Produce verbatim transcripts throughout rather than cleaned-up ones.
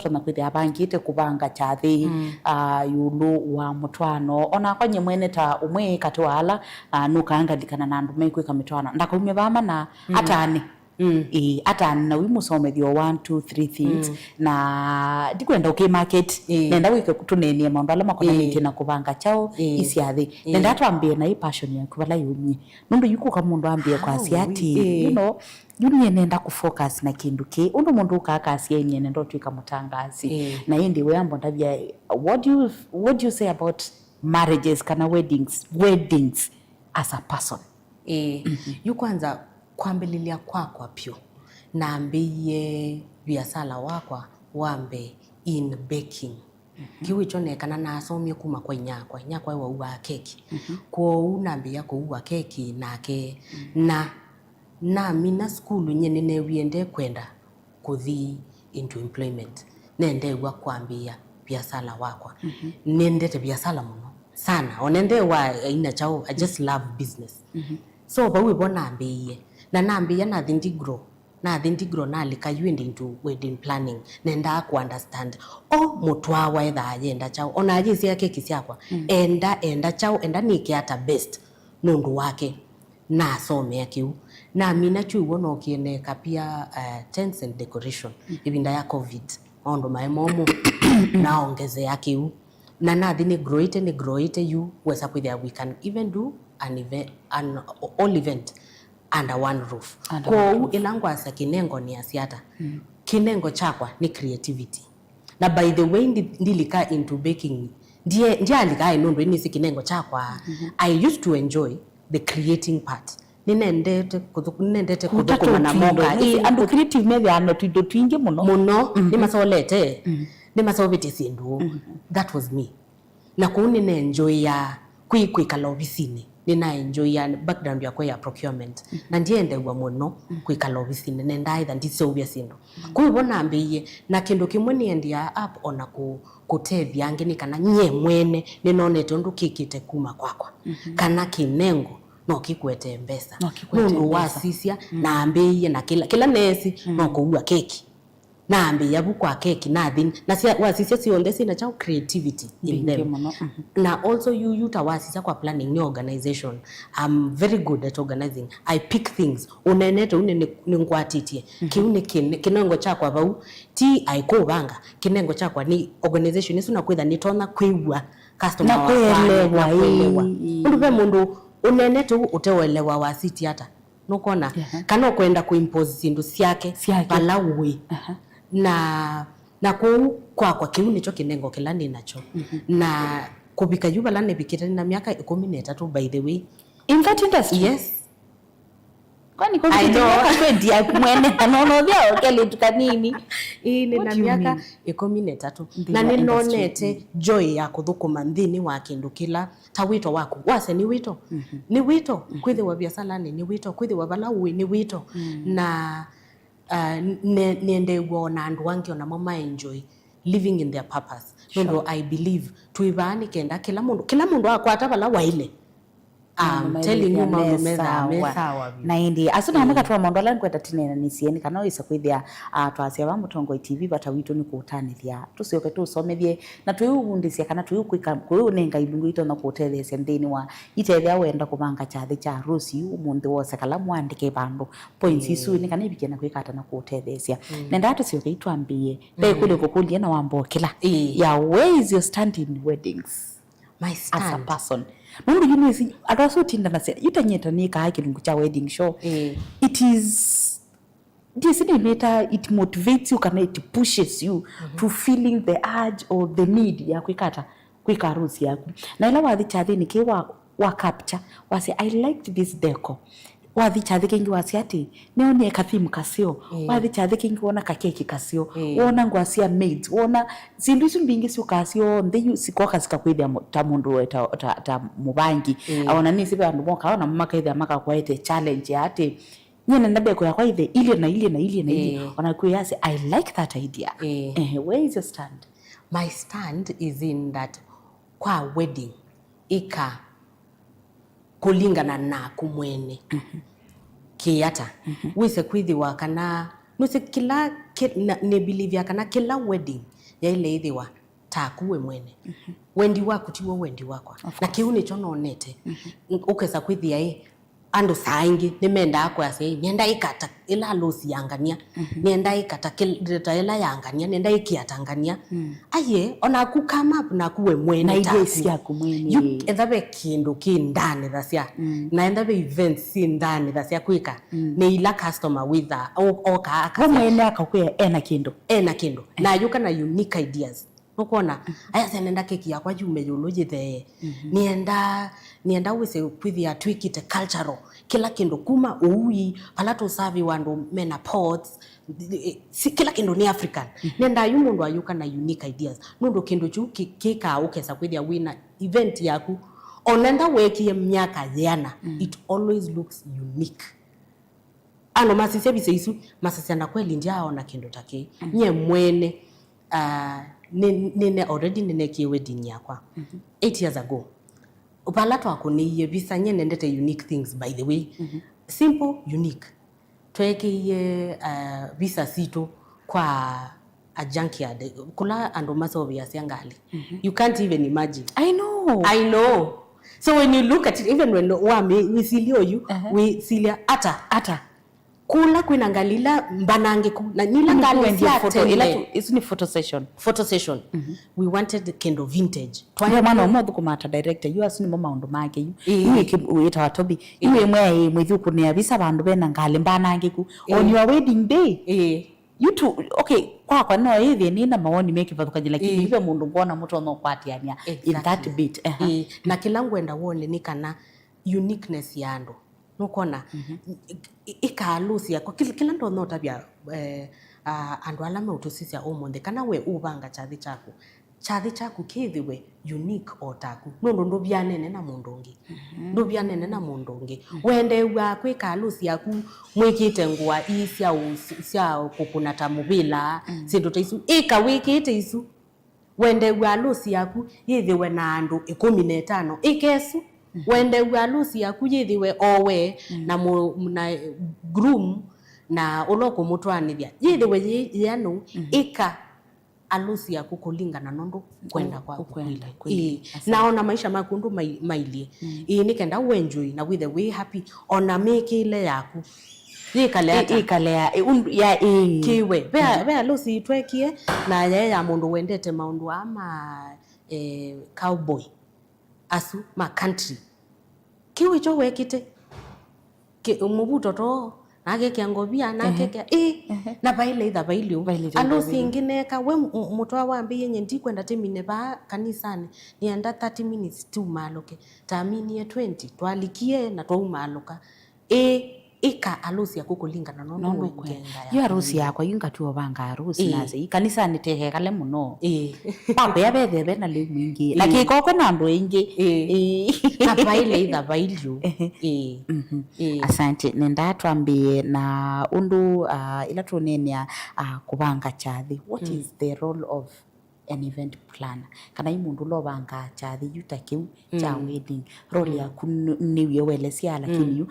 na kwĩthĩa avangĩte kũvanga kyathĩ, mm, ah, ĩũlũ wa mũtwaano. O nakwa nyie mwene ta ũmwe katĩ wa ala, ah, nũkaa ngalikana na andũ mekwĩka mĩtwaano, ndakaumye vaa mana, mm, atane. Mm. Ĩĩ, atane na wĩ mũsomethyo wa one, two, three things. Mm. Na ndikwenda ũkĩ market, ĩĩ, nenda wĩke tũneenĩe maũndũ ala makonanĩtye, ĩĩ, na kũvanga kyaũ, ĩĩ, isyathĩ. Ĩĩ. Nenda twambĩe na ĩ passion yaku vala yumie. Nũndũ yu kũka mũndũ ambĩe kwasya, ah, atĩ, ĩĩ, you know, yu nyie nenda kũ focus na kĩndũ kĩĩ. Ũndũ mũndũ ũkaa akasya, "Nyie nenda ũtw'ĩka mũtangaasi." Ĩĩ. Na ĩndĩ we ambo ndavya, what do you, what do you say about marriages kana weddings, weddings as a person? Ĩĩ. Mhm. Yu kwanza kwambĩlĩlya kwakwa pyũ, nambĩie viasala wakwa wa mbee in baking. Mhm. Kĩu ĩkyo neekana naasomie kuma kwa inyakwa. Inyakwa ĩ wauaa keki. Mhm. Kwoou nambĩĩa kũua keki nake. Mm. Na namina sukulu, nyie nĩneewie ndekwenda kũthi into employment. Nendeew'a kwambĩĩa viasala wakwa. Mhm. Nĩendete viasala mũno sana. Ona nde wa aina kyaũ, I just love business. Mhm. So vau ĩvo nambĩĩie. Na nambĩĩa nathi ndigrow. Nathi ndigrow nalika yu ĩndĩ into wedding planning. Nendaa kũ understand o mũtwawa ethaa ayenda kyaũ. Ona ayĩsĩa keki syakwa. Mm. Enda, enda kyaũ, enda nĩke ata best nũndũ wake. Nasomea kĩu. Namina kyu w'o nookie neeka pia, eh, tents and decoration. Mm. Ĩvinda ya covid, maũndũ maĩ momũ, naongezea kĩu. Na nathi nĩ growĩte, nĩ growĩte yu, wesa kwĩthĩa we can even do an event, an all event under one roof. Under one roof. Kwoou ĩla ngwasya kĩnengo nĩasya ata? Mm. Kĩnengo kyakwa nĩ creativity. Na by the way, ndi-, ndilika into baking, ndie-, ndyalika ĩ nũndũ nĩsĩ kĩnengo kyakwa. Mhm. I used to enjoy the creating part. Nĩnendete kũthũ-, nĩnendete kũthũkũma na moka. Ĩĩ, andũ creative methĩaa na tũindo twingĩ mũno. Mũno, mhm, nĩmasolete, mhm, nĩmaseũvĩtye syĩndũ. Mhm. That was me. Na kũu nĩnaenjoyaa kwĩ-, kwĩkala ovisinĩ. Nĩnaenjoyaa background yakwa ya procurement. Mhm. Na ndyendeew'a mũno, mhm, kwĩkala ovisinĩ. Nendaa ĩtha ndiseũvya syĩndũ. Mhm. Kwoou vo nambĩĩie, na kĩndũ kĩmwe nĩendeaa up ona kũ-, kũtethya angĩ nĩ kana nyie mwene nĩnonete ũndũ kĩkĩte kuma kwakwa. Mhm. Kana kĩnengo no kĩkũetee mbesa. No kĩkũetee mbesa. Nũndũ wasisya, mm, nambĩĩie na kĩla, kĩla neesĩ, mm, no kũua keki. Naambĩĩa vu kwa keki, nathi, na sya-, wasisya syonthe syĩna kyaũ, creativity in them. Mbingĩ mũno, mhm. Na also yu, yu ta wasisya kwa planning, nĩ organization. I'm very good at organizing. I pick things. Ũneenete ũu nĩ, nĩ, nĩngwatĩtye. Mhm. Kĩu nĩ kĩ-, kĩnengo kyakwa vau. Ti aikũvanga. Kĩnengo kyakwa nĩ organization ĩsu na kwĩtha nĩtonya kwĩw'a customer wakwa, na kwĩelewa, na kwĩelewa. Ĩĩ, ĩĩ. Ũndũ ve mũndũ ũneenete ũu ũteũelewa wasiti ata. Nũkwona? Aha. Kana ũkwenda kũ impose syĩndũ syake, syake, vala ũĩ. Aha. Na, na kwoou kwakwa kĩu nĩkyo kĩnengo kĩla nĩ nakyo. Mhm. Na kũvika yu vala nĩvikĩte nĩ na myaka ĩkũmi na ĩtatũ, by the way. In that industry? Yes. Kwani kũvikĩte myaka twenty yaku mwene, na nona ũthĩa o kelĩtu kanini? Ĩĩ, nĩ na myaka ĩkũmi na ĩtatũ. What do you mean? Na nĩnonete joy ya kũthũkũma nthĩnĩ wa kĩndũ kĩla ta wĩto waku. Wasya nĩ wĩto. Mhm. Nĩ wĩto. Mhm. Kwĩthĩwa viasalanĩ nĩ wĩto. Kwĩthĩwa vala ũĩ nĩ wĩto. Mm. Na, uh, nĩ-, nĩendeew'a ona andũ angĩ onamo ma enjoy living in their purpose. Sure. Nũndũ I believe twĩ vaa nĩ kenda kĩla mũndũ, kĩla mũndũ akwata vala waĩle. I'm telling you, maũndũ methaa me sawa vyũ. Na ĩndĩ, asu namo katwa maũndũ ala nĩkwenda tũneenanĩsye, nĩ kana wĩse kwĩthĩa, ah, twasya va Mũtongoi T V vata witũ nĩ kũũtanĩthya. Tũsyoke tũsomethye, na tũiũvundĩsya kana tũiũkwĩka, kũiũnenga ilungu itonya kũũtetheesya nthĩnĩ wa itethĩa wenda kũvanga kyathĩ kya arusi ũmũnthĩ wose kala mwandĩke vandũ. Points isu, ĩĩ, nĩ kana ivike na kwĩka ata na kũũtetheesya. Mm. Nendaa tũsyoke itwambĩĩe. Ve ĩkũlyo ngũkũlye na wamba ũkĩla. Ĩĩ. Yeah, where is your stand in weddings? My stand. As a person. Nũndũ yu nĩsĩ, andũ asu ũtindanasya, yu ta nyie ta nĩkaa kĩlungu kya wedding show. Ĩĩ. It is, ndiĩsĩ nĩmĩta, it motivates you kana it pushes you, mhm, to feeling the urge or the need ya kwĩka ata, kwĩka harusi yaku. Na ĩla wathi kyathĩnĩ kĩĩ wa, wa capture, wasya, "I liked this decor." Wathi kyathĩ kĩngĩ wasya atĩ, "Nĩonie ka theme kaseo." Ĩĩ. Wathi kyathĩ kĩngĩ wona kakeki kaseo. Ĩĩ. Wona ngũa sya maids. Wona syĩndũ isu mbingĩ syũkaa syonthe yu sikoka sikakwĩthĩa mu-, ta mũndũ we ta, ta, ta mũvangi. Ĩĩ. Ona nĩsĩ ve andũ mokaa ona makaĩthĩa makakwaĩte challenge ya atĩ, "Nyie nenda ndeko yakwa ĩthe ilye na ilye na ilye na ilye." Ĩĩ. Ona kwĩyasya, "I like that idea." Ĩĩ. Eh, where is your stand? My stand is in that kwa wedding, ĩka kũlingana naku mwene. Mhm. Kĩata. Mhm. Wĩse kwĩthĩwa kana, nũsĩ kĩla, kĩ-, na, nĩ believe kana kĩla wedding yaĩle ĩthĩwa taku we mwene. Wendi waku tiw'o wendi wakwa. Na kĩu nĩkyo nonete. Ũkesa kwĩthĩa ĩ, andũ saa ingĩ nĩmendaa kwasya ĩ, nĩenda ĩkata ĩla alosi ya ngania, nĩenda ĩkata kĩl-, ta ĩla ya ngania, nĩenda ĩkĩa ta ngania. Aiye, onaku come up naku we mwene. Na idea taku syaku mwene. Yu, etha ve kĩndũ kĩndanĩthasya, na etha ve events sindanĩthasya kwĩka, nĩ ila customer wĩthaa, o-, okaa we akasya mwene akakwĩa ena kĩndũ. Ena kĩndũ. Na ayũka na unique ideas. Nũkwona? Ayasya, nĩenda keki yakwa yume ĩũlũ yĩthee. Nĩenda, nĩenda wĩse kwĩthĩa twĩkĩte cultural. Kĩla kĩndũ kuma ũui, vala tũsaviwa andũ mena pots, si, kĩla kĩndũ nĩ African. Nĩenda yu mũndũ ayũka na unique ideas. Nũndũ kĩndũ kyu kĩ-, kĩkaa ũkesa kwĩthĩa wĩna event yaku. Ona enda wekie myaka yĩana, it always looks unique. Andũ masisya visa isu, masisya, na kweli ndyaaona kĩndũ ta kĩĩ. Nyie mwene, ah, nĩ, nĩne already nĩnekie wedding yakwa eight years ago. Vala twakũnĩie visa, nyie nendete unique things, by the way. Simple, unique. Tweekĩie, ah, visa sitũ kwa a junkyard, kũla andũ maseũvĩasya ngalĩ. You can't even imagine. I know. I know. So when you look at it, even when wami-, wĩsilya ũyu, wĩsilya ata? Ata? Kũla kwĩna ngalĩ ila mbanangĩku, na nila ngalĩ sya photo, ila tene. Isu nĩ photo session. Photo session. We wanted kĩndũ vintage. Ndio mwana ũmwe ũthũkũmaa ta director, yu asu nĩmo maũndũ make yu. Ĩĩ. Yu wĩtawa Toby. Yu ĩmwe ĩ mwĩthi ũkũnĩa visa vandũ vena ngalĩ mbanangĩku. On your wedding day. Ĩĩ. You too, okay, kwakwa no ĩthĩe nĩ na mawoni me kĩvathũkany'o, lakini ve mũndũ ngwona mũtonya ũkwatĩanĩa in that bit. Ĩĩ, na kĩla ngwenda wone nĩ kana uniqueness ya andũ. Nũkwona? Ĩ-, ĩ-, ĩkaalũsya kwa kĩla, kĩla ndonya ũtavya, eh, ah, andũ ala meũtũsisya ũmũnthĩ, kana we ũvanga kyathĩ kyaku. Kyathĩ kyaku kĩthĩwe unique o taku, nũndũ ndũvyanene na mũndũ ũngĩ. Ndũvyanene na mũndũ ũngĩ. Wendeew'a kwĩka alũsi yaku mwĩkĩte ngũa ii sya ũ-, sya kũkũna ta mũvĩla, syĩndũ ta isu. Ĩka wĩkĩte isu. Wendeew'a alũsi yaku yĩthĩwe na andũ ĩkũmi na ĩtano. Ĩka ĩsu. Wendeew'a alũsi yaku yĩthĩwe o we na mũ-, na groom na ũla ũkũmũtwaanĩthya. Yĩthĩwe yĩ, yĩanũ. Ĩka alũsi yaku kũlingana nũndũ kwenda kwaku kwĩle. Ĩĩ. Na ona maisha maku ũndũ mai-, mailyĩ. Ĩĩ, nĩ kenda ũenjoy na wĩthe wĩ happy. Ona mĩkĩĩle yaku yĩkale ata? Ĩkale ya, ĩ, ũndũ ya, ĩĩ. Kĩwe. Ve, ve alũsi twekie na yaĩ ya mũndũ wendete maũndũ aa ma, eh, cowboy. Asu ma country. Kĩu ĩkyo wekĩte. Kĩ-, mũvuto too, na akekĩa ngovia, na akekĩa, ĩ, na vailĩ itha vailĩ ũu. Vailĩ itha vailĩ. Alũsi ingĩ neka, we m-, m-, mũtwa wambĩie nye, ndikwenda tĩmine vaa kanisanĩ, nĩenda thirty minutes tiumaalũke. Taminie twenty, twalikie na twaumaalũka. Ĩ, ĩka alũsi yaku kũlingana nũndũ ũkwenda. Yu arũsi yakwa, yu ngatw'a ũvanga arũsi nase. Ĩ, kanisanĩ tehekale mũno. Ĩ. Kwakwa ya vethĩe vena lĩu mwingĩ. Ĩ. Na kĩkokwe na andũ aingĩ. Ĩ. Ĩ. Na vailĩ itha vailĩ. Ĩ. Ĩ. Asante. Nendaa twambĩe na ũndũ, ah, ĩla tũneenea, ah, kũvanga kyathĩ. What is the role of an event planner? Kana yu mũndũ ũla ũvangaa kyathĩ yu ta kĩu kya wedding. Role yaku n-, nĩwie welesya, lakini yu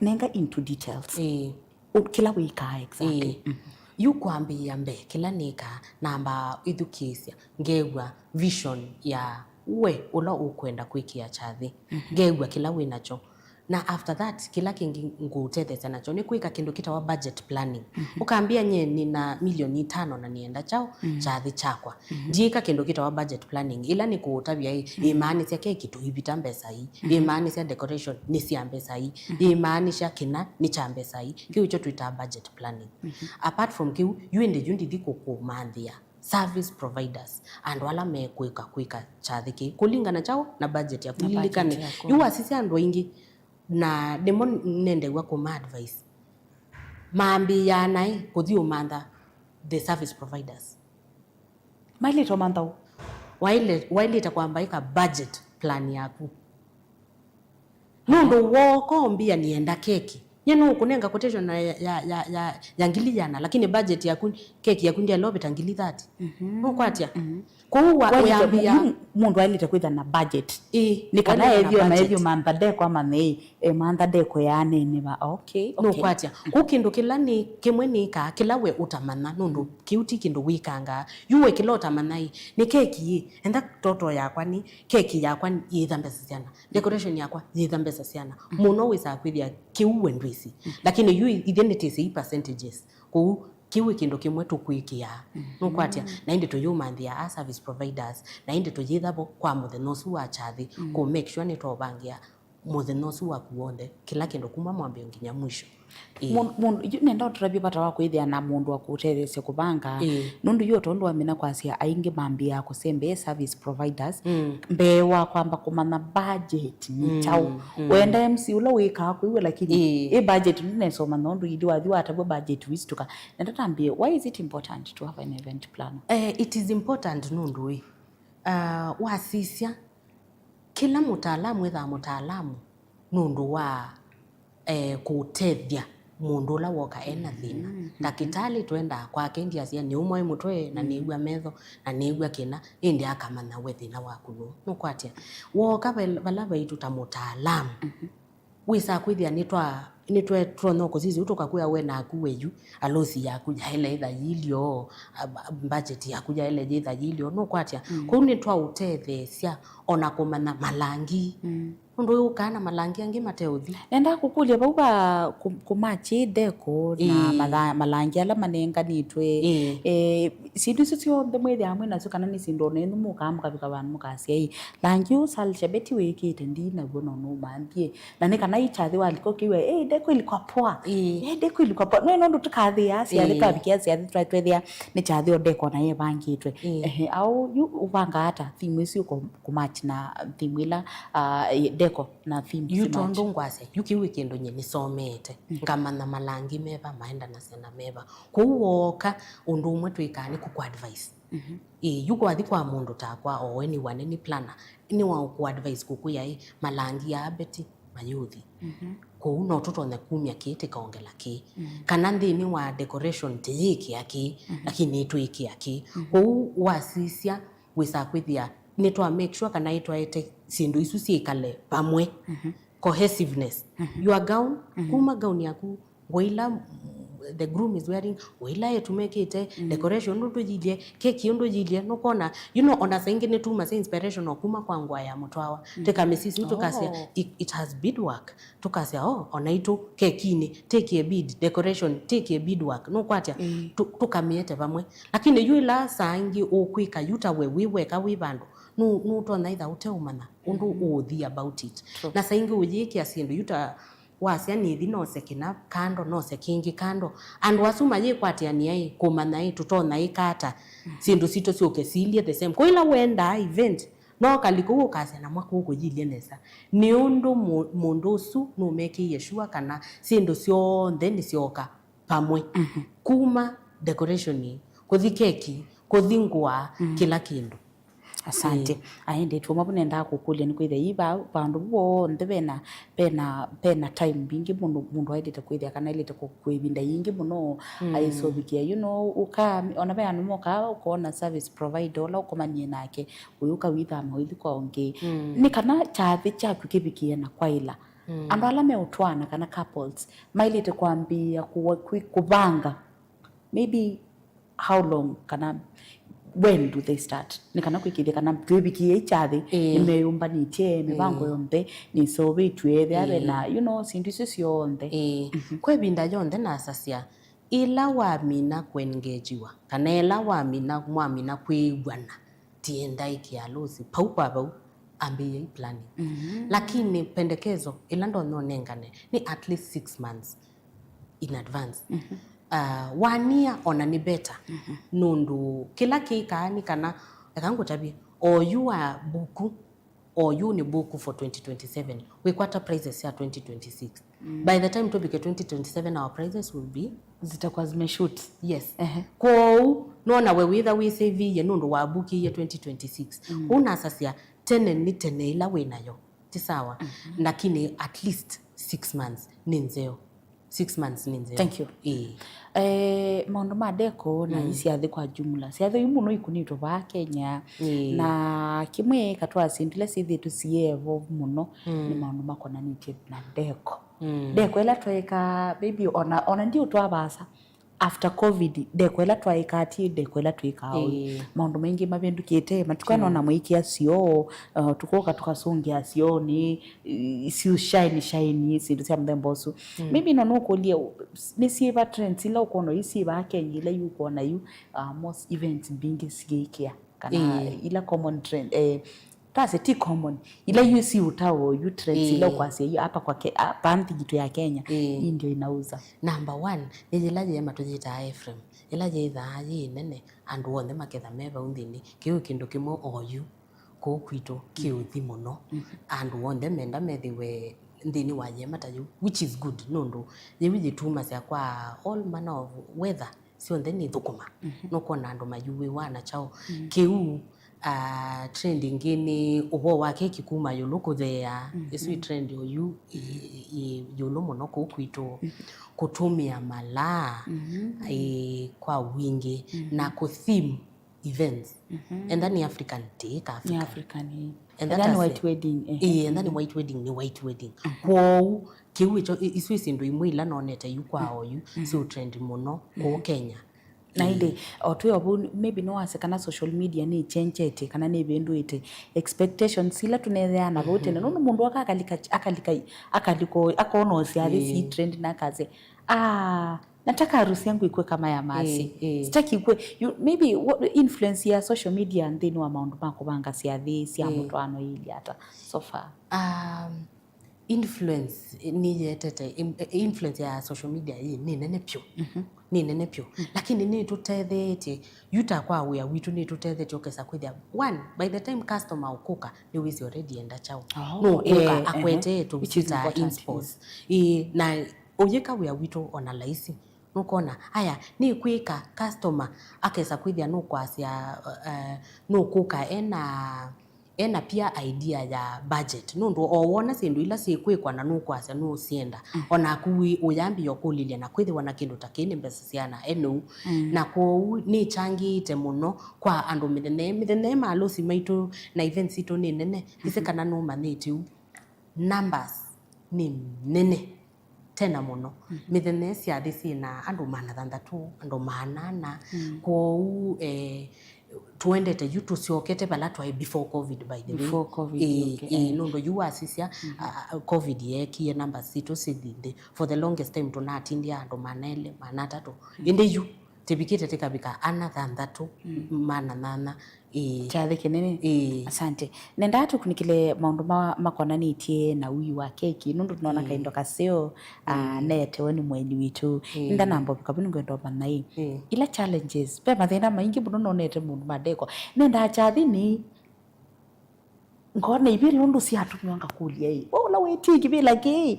nenga into details. Ĩĩ. Ũ-, kĩla wĩkaa exactly. Ĩĩ. Yu kwambĩĩa mbee, kĩla nĩkaa, nambaa ĩthukĩĩsya, ngew'a vision ya we ũla ũkwenda kwĩkĩa kyathĩ. Ngew'a kĩla wĩ nakyo. Na after that, kĩla kĩngĩ ngũũtetheesya nakyo nĩ kwĩka kĩndũ kĩtawa budget planning. Ũkambĩa, nyie nĩna milioni itano na nĩenda kyaũ kyathĩ kyakwa. Ndiĩka kĩndũ kĩtawa budget planning, ĩla nĩ kũũtavya ĩ, ĩmaanisya keki tũivita mbesa ii, ĩmaanisya decoration nĩ sya mbesa ii, ĩmaanisya kĩna nĩ kya mbesa ii. Kĩu nĩkyo twĩtaa budget planning. Apart from kĩu, yu ĩndĩ yu ndithi kũkũmanthĩa service providers, andũ ala mekwĩka kwĩka kyathĩ kĩĩ kũlingana kyaũ na budget yaku. Lilikane, yu wasisya andũ aingĩ, na nĩmo nendew'a kũma advice, mambĩĩaa naĩ kũthi ũmantha the service providers. Mailĩte ũmantha ũ? Waile-, wailĩte kwamba ĩka budget plan yaku. Nũndũ wooka ũmbĩa nĩenda keki, nyie nũkũnenga quotation ya, ya, ya, ya, ya ngili ĩana, lakini budget yaku, keki yaku ndyaĩle ũvĩta ngili thirty. Nũkwatya? Kwoou wa-, wailĩte wĩambĩa mu-, mũndũ aĩlĩte kwĩtha na budget. Ĩĩ, nĩ kana ethio na ethio mantha deco amanye, ĩ, e, mantha deco yaanene va. Okay, okay. Nũkwatya. Kũu kĩndũ kĩla nĩ kĩmwe nĩkaa, kĩla we ũtamanya, nũndũ kĩu ti kĩndũ wĩkangaa. Yu we kĩla ũtamanya ĩ, nĩ keki ĩ, enda toto yakwa nĩ, keki yakwa yĩtha mbesa siana. Decoration yakwa yĩtha mbesa siana. Mũno wĩsaa kwĩthĩa kĩu we ndwĩsĩ. Lakini yu ithyĩ nĩtĩsĩ i percentages. Kũu kĩu ĩ kĩndũ kĩmwe tũkwĩkĩaa. Nũkwatya, na ĩndĩ tũyũmanthĩa a service providers, na ĩndĩ tũyĩtha vo kwa mũthenya ũsu wa kyathĩ, kũ make sure nĩtwaũvangĩa mũthenya ũsu waku w'onthe, kĩla kĩndũ kuma mwambĩo nginya mwisho. Ĩĩ. Mũn- mũndũ, yu nenda ũtũtavye vata wa kwĩthĩa na mũndũ wa kũtetheesya kũvanga. Ĩĩ. Nũndũ yu o tondũ wamina kwasya aingĩ mambĩaa kũsembea service providers mbee wa kwamba kũmanya budget nĩ kyaũ. Wenda M C ũla wĩkaa kwĩw'a, lakini ĩ budget ndũnesa ũmanya ũndũ ĩndĩ wathi watavw'a budget wĩsitũka. Na ndatambie, why is it important to have an event planner? Eh, it is important nũndũ ĩ, ah, wasisya, kĩla mũtaalamu ethaa mũtaalamu nũndũ wa, eh, kũtethya mũndũ ũla woka ena thĩna. Ndakĩtalĩ twendaa kwake ndiasya nĩumwa ĩ mũtwe na nĩw'a metho na nĩw'a kĩna, ĩndĩ akamanya we thĩna waku nũũ. Nũkwatya? Wooka val- vala vaitũ ta mũtaalamu, wĩsaa kwĩthĩa nĩtwa nĩtwetonya kũsisya ũu tũkakwĩa we naku we yu, alosi yaku yaĩle ĩtha yilyo, a- a- budget yaku yaĩle yĩtha yilyo. Nũkwatya? Kũu nĩtwaũtetheesya ona kũmanya malangi. Nũndũ ũyũkaa na malangi angĩ mateũthi. Nenda kũkũlya vau va kũ- kũmachi deco na matha- malangi ala manenganĩtwe. Ĩĩ. Eh, syĩndũ isu syonthe mwĩthĩaa mwĩ nasyo, kana nĩ syĩndũ ona ĩnyu mũkaa mũkavika vandũ mũkasya, "Ĩ, langi ũũ Sal Shabeti wĩkĩte ndi naw'o no nũmanthie." Na nĩ kana i kyathĩ walika ũkĩw'a, "Ĩ, deco ilikuwa poa." Ĩĩ. "Ĩ, deco ilikuwa poa." No nũndũ tũkathĩaa syathĩ, twavikĩa syathĩ twa- twethĩa nĩ kyathĩ o deco na yevangĩtwe. Ĩĩ. Ehe, au yu ũvangaa ata theme ĩsu kũ- kũmatch na theme ĩla, ah, deco na theme yu simatch. Tondũ ngwasya, yu kĩu ĩ kĩndũ nye nĩsomete, ngamanya malangi meva maendanasya na meva. Kwoou wooka, ũndũ ũmwe twĩkaa nĩ kũkũ advice. Ĩĩ, yu kwathi kwa mũndũ takwa, o we nĩ waneni planner, nĩ wa kũ advice kũkwĩa, ĩ, malangi aa Betty mayũthi. Kwoou no tũtonye kumya kĩĩ tĩkaongela kĩĩ. Kana nthĩnĩ wa decoration tĩyĩkĩa kĩĩ, lakini nĩtwĩkĩa kĩĩ. Kwoou wasisya, wĩsaa kwĩthĩa nĩtwa make sure kana ĩtwaete syĩndũ isu syĩkale vamwe. Cohesiveness. Your gown, kuma gown yaku, nguo ila, mm, the groom is wearing, nguo ila etu mekĩte, decoration ũndũ yilye, keki ũndũ yilye, nũkwona, you know, ona saa ingĩ nĩtumasya inspiration o kuma kwa ngũa ya mũtwawa. Tĩkamĩsisi tũkasya, it, it has beadwork. Tũkasya, oh, onaitũ kekinĩ, take a bead, decoration, take a beadwork. Nũkwatya? Tũ- tũkamĩete vamwe. Lakini yu ĩla saa ingĩ ũkwĩka yu ta we wĩ weka wĩ vandũ, nũ- nũtonya ĩtha ũteũmanya ũndũ ũũthi about it. Na saa ingĩ ũyĩkĩa syĩndũ yu ta wasya nĩthi nose kĩna kando, nose kĩngĩ kando. Andũ asu mayĩkwatĩanĩa ĩ, kũmanya ĩ, tũtonya ĩka ata syĩndũ sitũ syũke silye the same. Kwa ĩla wendaa event, no kalĩ kũu ũkasya na mwaka ũkũyilye nesa. Nĩ ũndũ mũ- mũndũ ũsu nũmekĩie sure kana syĩndũ syonthe nĩsyoka vamwe. Kuma decoration, kũthi keki, kũthi ngũa, kĩla kĩndũ. Asante. Ĩĩ. Aendetwe mwavu nendaa kũkũlya nĩ kwĩthĩa ii va- vandũ vonthe vena, vena, vena time mbingĩ mũno mũndũ aendete kwĩthĩa kana ailĩte kũ- kwĩ ĩvinda yingĩ mũno aisũvikĩa. You know, ũka, ona ve andũ mokaa ũkona service provider ũla ũkomanie nake, ũyũka wĩthama ũithi kwa ũngĩ. Nĩ kana kyathĩ kyaku kĩvikĩe na kwaĩla. Andũ ala meũtwaana kana couples mailĩte kwambĩĩa kũwa- kwĩ- kũvanga maybe how long, kana when do they start? Nĩ kana kwĩkĩthya kana twĩvikĩe ikyathĩ, ĩĩ, nĩmeyũmbanĩtye, mĩvango, ĩĩ, yonthe nĩseũvĩtw'e, ethĩa, ĩĩ, ve na, you know, syĩndũ isu syonthe. Ĩĩ. Mhm. Kwa ĩvinda yonthe nasasya, ĩla wamina kũengejiwa, kana ĩla wamina, mwamina kwĩw'ana, tienda ĩkĩa losi pau kwa vau, ambĩĩai planning. Mhm. Lakini pendekezo ĩla ndonya ũnengane nĩ at least six months in advance. Mhm. Ah, one year ona nĩ better. Mhm. Nũndũ kĩla kĩkaa nĩ kana, eka ngũtavye, oyu wa buku, oyu nĩ buku for twenty twenty-seven, wĩkwata prices sya twenty twenty-six. Mm. By the time tũvike twenty twenty-seven, our prices will be, zitakuwa zimeshoot. Yes. Ehe. Kwoou, nona we wĩtha wĩsĩvĩie nũndũ wabukĩie twenty twenty-six. Mm. Kwoou nasasya, tene nĩ tene ĩla wĩ nayo. Ti sawa. Mhm. Lakini at least six months nĩ nzeo. Six months nĩ nzeo. Thank you. Ĩĩ. Eh, maũndũ ma deco na mm. isyathĩ kwa jumla. Syathĩ yu mũno ikunĩtwe vaa Kenya. Ĩĩ. Na kĩmwe katwaa syĩndũ ila syĩthĩĩtwe siĩ evolve mũno mm. nĩ maũndũ makonanĩtye na deco. Mm. Deco ĩla twaĩkaa, maybe ona, ona ndiũtwaa vaasa. After covid, deco ĩla twaĩkaa ti deco ĩla twĩkaa ũyu. Ĩĩ. Maũndũ maingĩ mavĩndũkĩte, matukũ aya mm. nona mũikĩa syoo, uh, tũkoka tũkasũngĩa syoonĩ, i-, siũ shine, shine, syĩndũ sya mũthemba ũsu. Mm. Maybe no nũkũlye, nĩ syĩva trends ila ũkwona yu syĩva Kenya ila yu ũkwona yu, uh, most events mbingĩ siĩkĩa? Kana ĩĩ. ila common trend, eh, twasye ti common, ila yu siũtawa yu trends ila ĩĩ. ũkwasya yu apa kwa ke-, apa nthĩ yitũ ya Kenya, ĩĩ. ii ndio inauza. Number one, nĩ yĩla yĩema tũyĩtaa Ephraim. Yĩla yĩthaa yĩ nene, andũ onthe maketha me vau nthĩnĩ. Kĩu kĩndũ kĩmwe o yu. Kũu kwitũ kĩũthi mũno. Mhm. Andũ onthe menda methĩwe nthĩnĩ wa yĩema ta yĩu, which is good, nũndũ yĩu yĩtumasya kwa all manner of weather syonthe nĩ thũkũma. Mhm. Nũkwona andũ mayuĩwa na kyaũ. Mhm. Kĩu, ah, trend ĩngĩ nĩ ũvoo wa keki kuma yũlũ kũtheea. Mhm. Ĩsu ĩ trend oyu ĩ, ĩ yũlũ mũno kũu kwitũ. Mhm. Kũtũmĩa malaa, mhm. ĩ, kwa wingĩ, mhm. na kũ theme events. Mhm. Enda nĩ African, ti ka Nĩ African. African, ĩĩ. Enda Enda nĩ ta white se- wedding, eh. Ĩĩ, enda nĩ white wedding, nĩ white wedding. Mhm. Kwoou, kĩu ĩkyo, i-, isu ĩ syĩndũ imwe ila nonete yu kwa oyu, mhm. si ũtrend mũno kũu Kenya. Na ĩndĩ, o twĩ o vau, maybe no wase kana social media nĩ ĩchenjetie, kana nĩ ĩvĩndũĩte expectations ila tũnetheana vau tene. Mhm. Nũndũ mũndũ aka akalika, akalika, akaliko, akona ũsyathi Ĩĩ. si trend na akasya, "Ah, nataka harusi yangu ikuwe kama ya Mercy." Ĩĩ, ĩĩ. Sitaki ikuwe, you, maybe what, influence ya social media nthĩnĩ wa maũndũ ma kũvanga syathi sya Ĩĩ. mũtwaano ĩilyĩ ata so far? Um, influence nĩyĩetete, im-, influence ya social media ĩĩ nĩ nene vyũ. Mhm. Nĩ nene vyũ. Mm. Lakini nĩtũtetheetye, yu ta kwa wĩa witũ nĩtũtetheetye ũkesa kwĩthĩa. One, by the time customer ũkũka, nĩwĩsĩ already enda kyaũ. Oh, Nũkũka eh, akwetee eh. Which is tũvĩtaa important, inspo. Yes. Ĩĩ, na ũyĩka wĩa witũ ona laisi. Nũkona, aya, nĩkwĩka customer akesa kwĩthĩa nũkwasya, eh, nũkũka ena, ena pia idea ya budget. Nũndũ o wona syĩndũ ila syĩkwĩkwa na nũkwasya nũsyenda, mm. onaku wĩ ũyambĩĩa ũkũlĩlya na kwĩthĩwa na kĩndũ ta kĩĩ nĩ mbesa syana enũu. Mm. Na kwoou nĩkyangĩĩte mũno kwa andũ mĩthenya, mĩthenya ĩ malosi maitũ na events itũ nĩ nene. Ĩsĩ mm-hmm. kana nũmanyĩte ũu. Numbers nĩ nene tena mũno. Mhm. Mĩthenya ĩ syathĩ syĩ na andũ maana thanthatũ, andũ maana ana. Mm. Kwoou, eh, tũendete yu tũsyokete vala twaĩ before covid, by the way. Before covid, Ĩĩ, okay, ĩĩ, eh. Nũndũ yu wasisya, mhm. a, a, covid yeekie numbers sitũ sithi nthĩ. For the longest time tũnatindie andũ maana elĩ, maana atatũ. Mm. Ĩndĩ yu tĩvikĩte tĩkavika ana thanthatũ, mm. maana nana. Ĩĩ. Kyathĩ kĩnene. Ĩĩ. Asante. Nendaa tũkunĩkĩle maũndũ ma, makonanĩtye na wii wa keki, nũndũ tũnona mm. kaindo kaseo, ah, mm. neetewe nĩ mũeni witũ. Mm. Ndanamba ũvika vu nĩngwenda ũmanya ĩ. Mm. Ila challenges, ve mathĩna maingĩ mũno nonete mũndũ ma deco. Nendaa kyathĩnĩ, ngona ivĩla ũndũ syatũmĩwa ngakũlya ĩ, we ũla wĩtie kĩvĩla kĩĩ,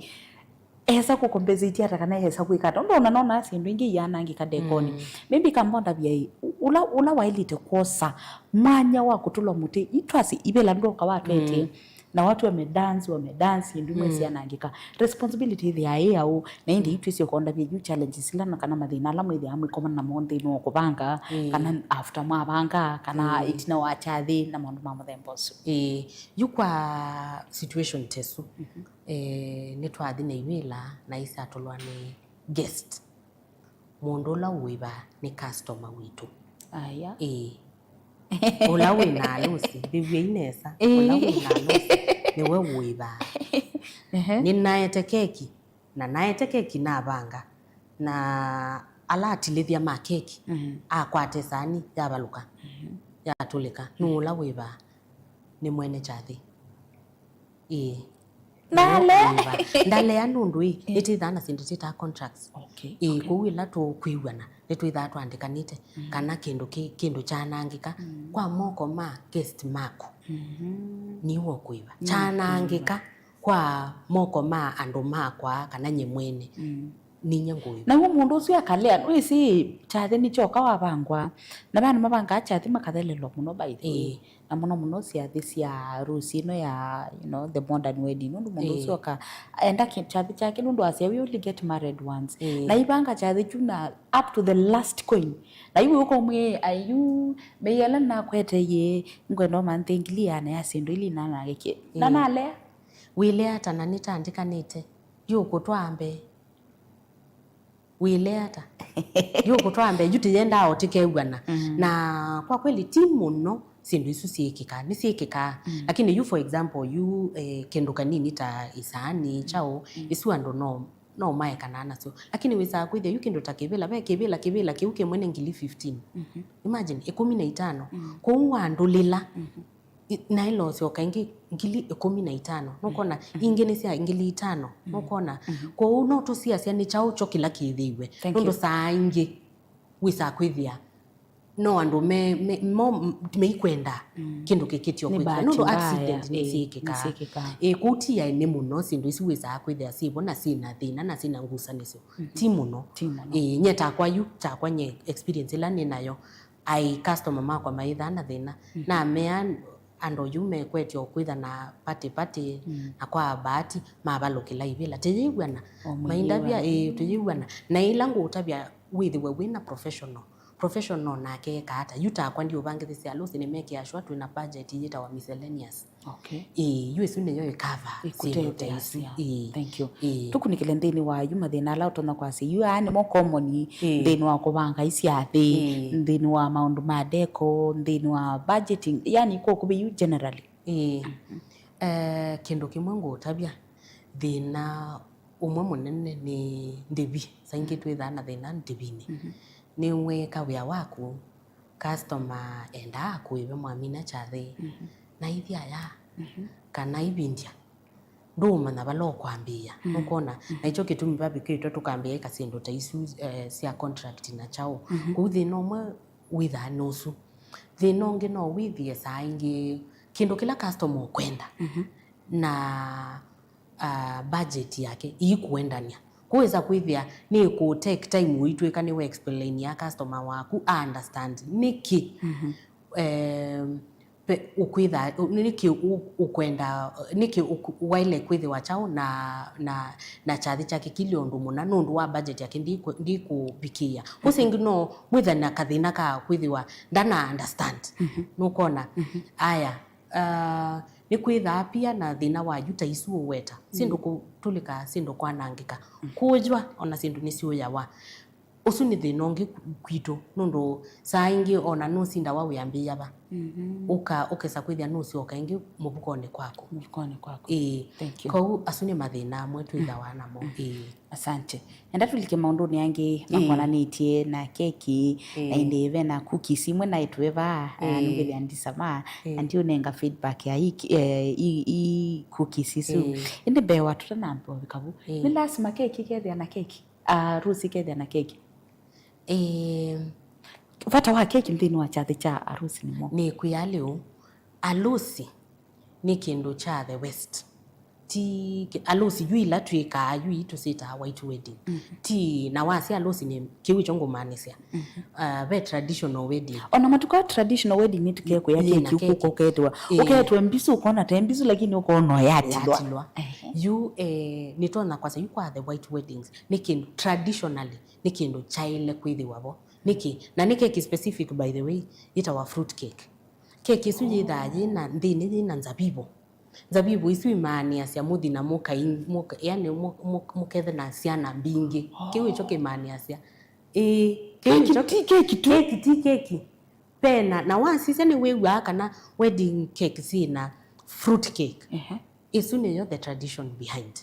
esa kũcompensate ata kana esa kwĩka ata? Ũndũ ona nonaa syĩndũ ingĩ iyanangĩka dekonĩ. Mm. Maybe kamba ũndavya ĩ, ũla, ũla waĩlĩte kwosa mwanya wa kũtũlwa mũtĩ, itwasi ivĩla ndoka watwetee, mm. na watu wamedance, wamedance, syĩndũ imwe mm. syanangĩka. Responsibility ĩthĩaa ĩ yaũ? Na ĩndĩ mm. itwĩsĩ ũkondavya yu challenges ila na kana mathĩna ala mwĩthĩaa mwĩkomana namo nthĩnĩ wa kũvanga, mm. kana after mwavanga, kana mm. ĩtina wa kyathĩ na maũndũ ma mũthemba ũsu. Ĩĩ, yu kwa situation tesu, mhm. eh, nĩtwathi na ivĩla na isatũlwa nĩ guest. Mũndũ ũla ũĩvaa nĩ customer witũ. Aya. Ĩĩ. Ũla wĩ na alũsi, thĩw'ei nesa. Ĩĩ. Ũla wĩ na alũsi, nĩwe ũĩvaa. Ehe. Nĩnaete keki, na naete keki navanga, na ala atilĩthya ma keki, mhm. akwata ĩsaani, yavalũka, mhm. yatũlĩka. Nũũ ũla wĩvaa? Nĩ mwene kyathĩ. Ĩĩ. Ndalea. Ndalea nũndũ ĩ, ĩĩ. Nĩtĩthaa na syĩndũ twĩtaa contracts. Okay, ĩĩ, okay. Kwoou ĩla tũkwĩw'ana, nĩtwĩthaa twaandĩkanĩte mm. kana kĩndũ kĩ, kĩndũ kyanangĩka mm. kwa moko ma guest maku. Mm-hmm. Nĩwe ũkwĩva. Nĩwe kyanangĩka ũkwĩva. Kwa moko ma andũ makwa kana nye mwene. Mm. Ninya ngũĩ. Na w'o mũndũ ũsu akalea, wĩsĩ kyathĩ nĩkyoka wavangwa, na vaa nĩmavangaa kyathĩ makathelelwa mũno, by the way. Ĩĩ. Na mũno mũno syathĩ sya harusi ĩno ya, you know, the modern wedding. Nũndũ mũndũ ũsu oka, enda kyathĩ kyake, nũndũ asya, "We only get married once." Ĩĩ. Na ivanga kyathĩ kyu na up to the last coin. Na yu ũkomwĩ, "Ayu, mĩĩ ĩla nakwete yĩ, ngwenda ũmanthe ngili ĩana ya syĩndũ ili nanangekie." Na nalea. Wĩlea ata na nĩtandĩkanĩte? Yu ũkũtwaa mbee. Wĩle ata? Yu kũtwaa mbee, yu tĩyendaa o tĩkew'ana. Mm. Na kwa kweli, ti mũno syĩndũ isu syĩkĩkaa, nĩsyĩkĩkaa. Mm. Lakini yu, for example, yu, eh, kĩndũ kanini ta isaani, mm, kyaũ, mm, isu andũ no, no maekanaa nasyo. Lakini wĩsaa kwĩthĩa yu kĩndũ ta kĩvĩla, ve kĩvĩla, kĩvĩla kĩu kĩmwe nĩ ngili fifteen. Mhm. Imagine, ĩkũmi na itano. Mm. Kwoou wandũlĩla. Mhm. I-, na ĩlosyoka ĩngĩ ngili ĩkũmi na itano, nũkona, ingĩ nĩ sya ngili itano, nũkona. Kwoou no tũsiasya nĩ kyaũ kyo kĩla kĩthĩiwe. Thank you. Nũndũ saa ingĩ wĩsaa kwĩthĩa no andũ me, me, mo, m-, meikwenda kĩndũ kĩkĩtyo kwĩkĩka. Nũndũ bahati mbaya, accident nĩsyĩkĩkaa. Nĩsyĩkĩkaa. Ĩĩ, kũu ti aene mũno syĩndũ isu wĩsaa kwĩthĩa syĩvo na syĩna thĩna na syĩna ngusanĩsyo. Ti mũno. Ti mũno. Ĩĩ, nye takwa yu, takwa nye experience ĩla nĩ nayo, ai customer makwa maithaa na thĩna. Namea andũ yu mekwetye o kwĩtha na party party, na kwa bahati mavalũkĩla ivĩla. Tĩyĩw'ana. Maindavya, ĩĩ, tũyĩw'ana. Na ĩla ngũũtavya wĩthĩwe wĩna professional. Professional nake eka ata? Yu takwa ndiũvangĩthĩsya alũsi nĩmekĩa sure twĩna budget yĩtawa miscellaneous. Okay. Ĩĩ, yu ĩsu nĩyo ĩkava syĩndũ ta isu. Ĩĩ. Thank you. Ĩĩ. Tũkunĩkĩle nthĩnĩ wa yu mathĩna ala ũtonya kwasya yu aa nĩmo common nthĩnĩ wa kũvanga isyathĩ, nthĩnĩ wa maũndũ ma deco, nthĩnĩ wa budgeting, yani kwa ũkuvĩ yu generally. Ĩĩ. Eh, kĩndũ kĩmwe ngũũtavya, thĩna ũmwe mũnene nĩ ndĩvi. Saingĩ twĩthaa na thĩna ndĩvinĩ. Nĩwĩka wĩa waku, customer endaa kũĩve mwamina kyathĩ, na ithi aya, kana ivindya, ndũũmanya vala ũkwambĩĩa. Nũkwona? Na ikyo kĩtumi vavikĩtwe tũkambĩĩa ĩka syĩndũ ta isu, eh, sya contract na kyaũ. Kũu thĩna ũmwe wĩthaa nĩ ũsu. Thĩna ũngĩ no wĩthĩe saa ingĩ kĩndũ kĩla customer ũkwenda na, ah, budget yake iikũendania. Kũwĩsa kwĩthĩa nĩ kũ take time ũitwĩka nĩwe explain ya customer waku a understand nĩkĩ, em, pe-, ũkwĩtha, nĩkĩ ũ-, ũkwenda, nĩkĩ ũk-, waĩle kwĩthĩwa kyaũ na, na, na kyathĩ kyake kĩli ũndũ mũna nũndũ wa budget yake ndikũ-, ndikũvikĩĩa. Ũsu ĩngĩ no mwĩthane na kathĩna ka kwĩthĩwa ndana understand. Nũkwona? Aya, ah, nĩkwĩthaa pia na thĩna wa yu ta isu ũweta. Syĩndũ kũtũlĩka, syĩndũ kwanangĩka. Kũũywa, ona syĩndũ nĩsyũyawa. Ũsu nĩ thĩna ũngĩ ku-, kwitũ, nũndũ saa ingĩ ona nũsindawa wĩambĩĩa va. Ũka-, ũkesa kwĩthĩa nũsyoka ĩngĩ mũvukonĩ kwaku. Mũvukonĩ kwaku. Ĩĩ. Thank you. Kwoou asu nĩ mathĩna amwe twĩthawa namo. Ĩĩ. Asante. Enda tũlike maũndũnĩ angĩ makonanĩtye na keki, na ĩndĩ ve na cookies imwe naĩ twĩ vaa, ah, nũngĩthĩa ndisama, na ndiũnenga feedback ya i, eh, i, i cookies isu. Ĩndĩ mbee wa tũtanamba ũvika vu, nĩ lasima keki ĩkethĩa na keki? Arusi ĩkethĩa na keki? Ĩĩ. Vata wa keki nthĩnĩ wa kyathĩ kya arusi nĩ mwaũ? Nĩkwĩa lĩu, alusi nĩ kĩndũ kya the West. Ti kĩ-, alusi yu ila twĩkaa yu ii tũsyĩtaa white wedding. Ti, na wasya alusi nĩ kĩu ĩkyo ngũmaanisya. Ah, ve traditional wedding. Ona matukũ aa traditional wedding nĩtũkekwĩa keki ũkũka ũketwa. Ĩĩ. Ũketwa mbisu, ũkona te mbisu, lakini ũkona yatilwa. Yatilwa. Ehe. Yu, eh, nĩtonya kwasya yu kwa the white weddings nĩ kĩndũ traditionally nĩ kĩndũ kyaĩle kwĩthĩwa vo. Nĩkĩ? Na nĩ keki specific, by the way, yĩtawa fruit cake. Keki ĩsu yĩthaa yĩna, nthĩnĩ yĩna nzavivũ. Nzavivũ isu imaanĩasya mũthi na mũkai-, mũka-, yani mũ-, mũ-, mũkethe na syana mbingĩ. Kĩu ĩkyo kĩmaanĩasya. Ĩĩ, kĩu keki ĩkyo ti keki tu. Keki ti keki. Pena, na wasisya nĩwĩw'aa kana wedding cake syĩna fruit cake. Ehe. Ĩsu nĩyo the tradition behind.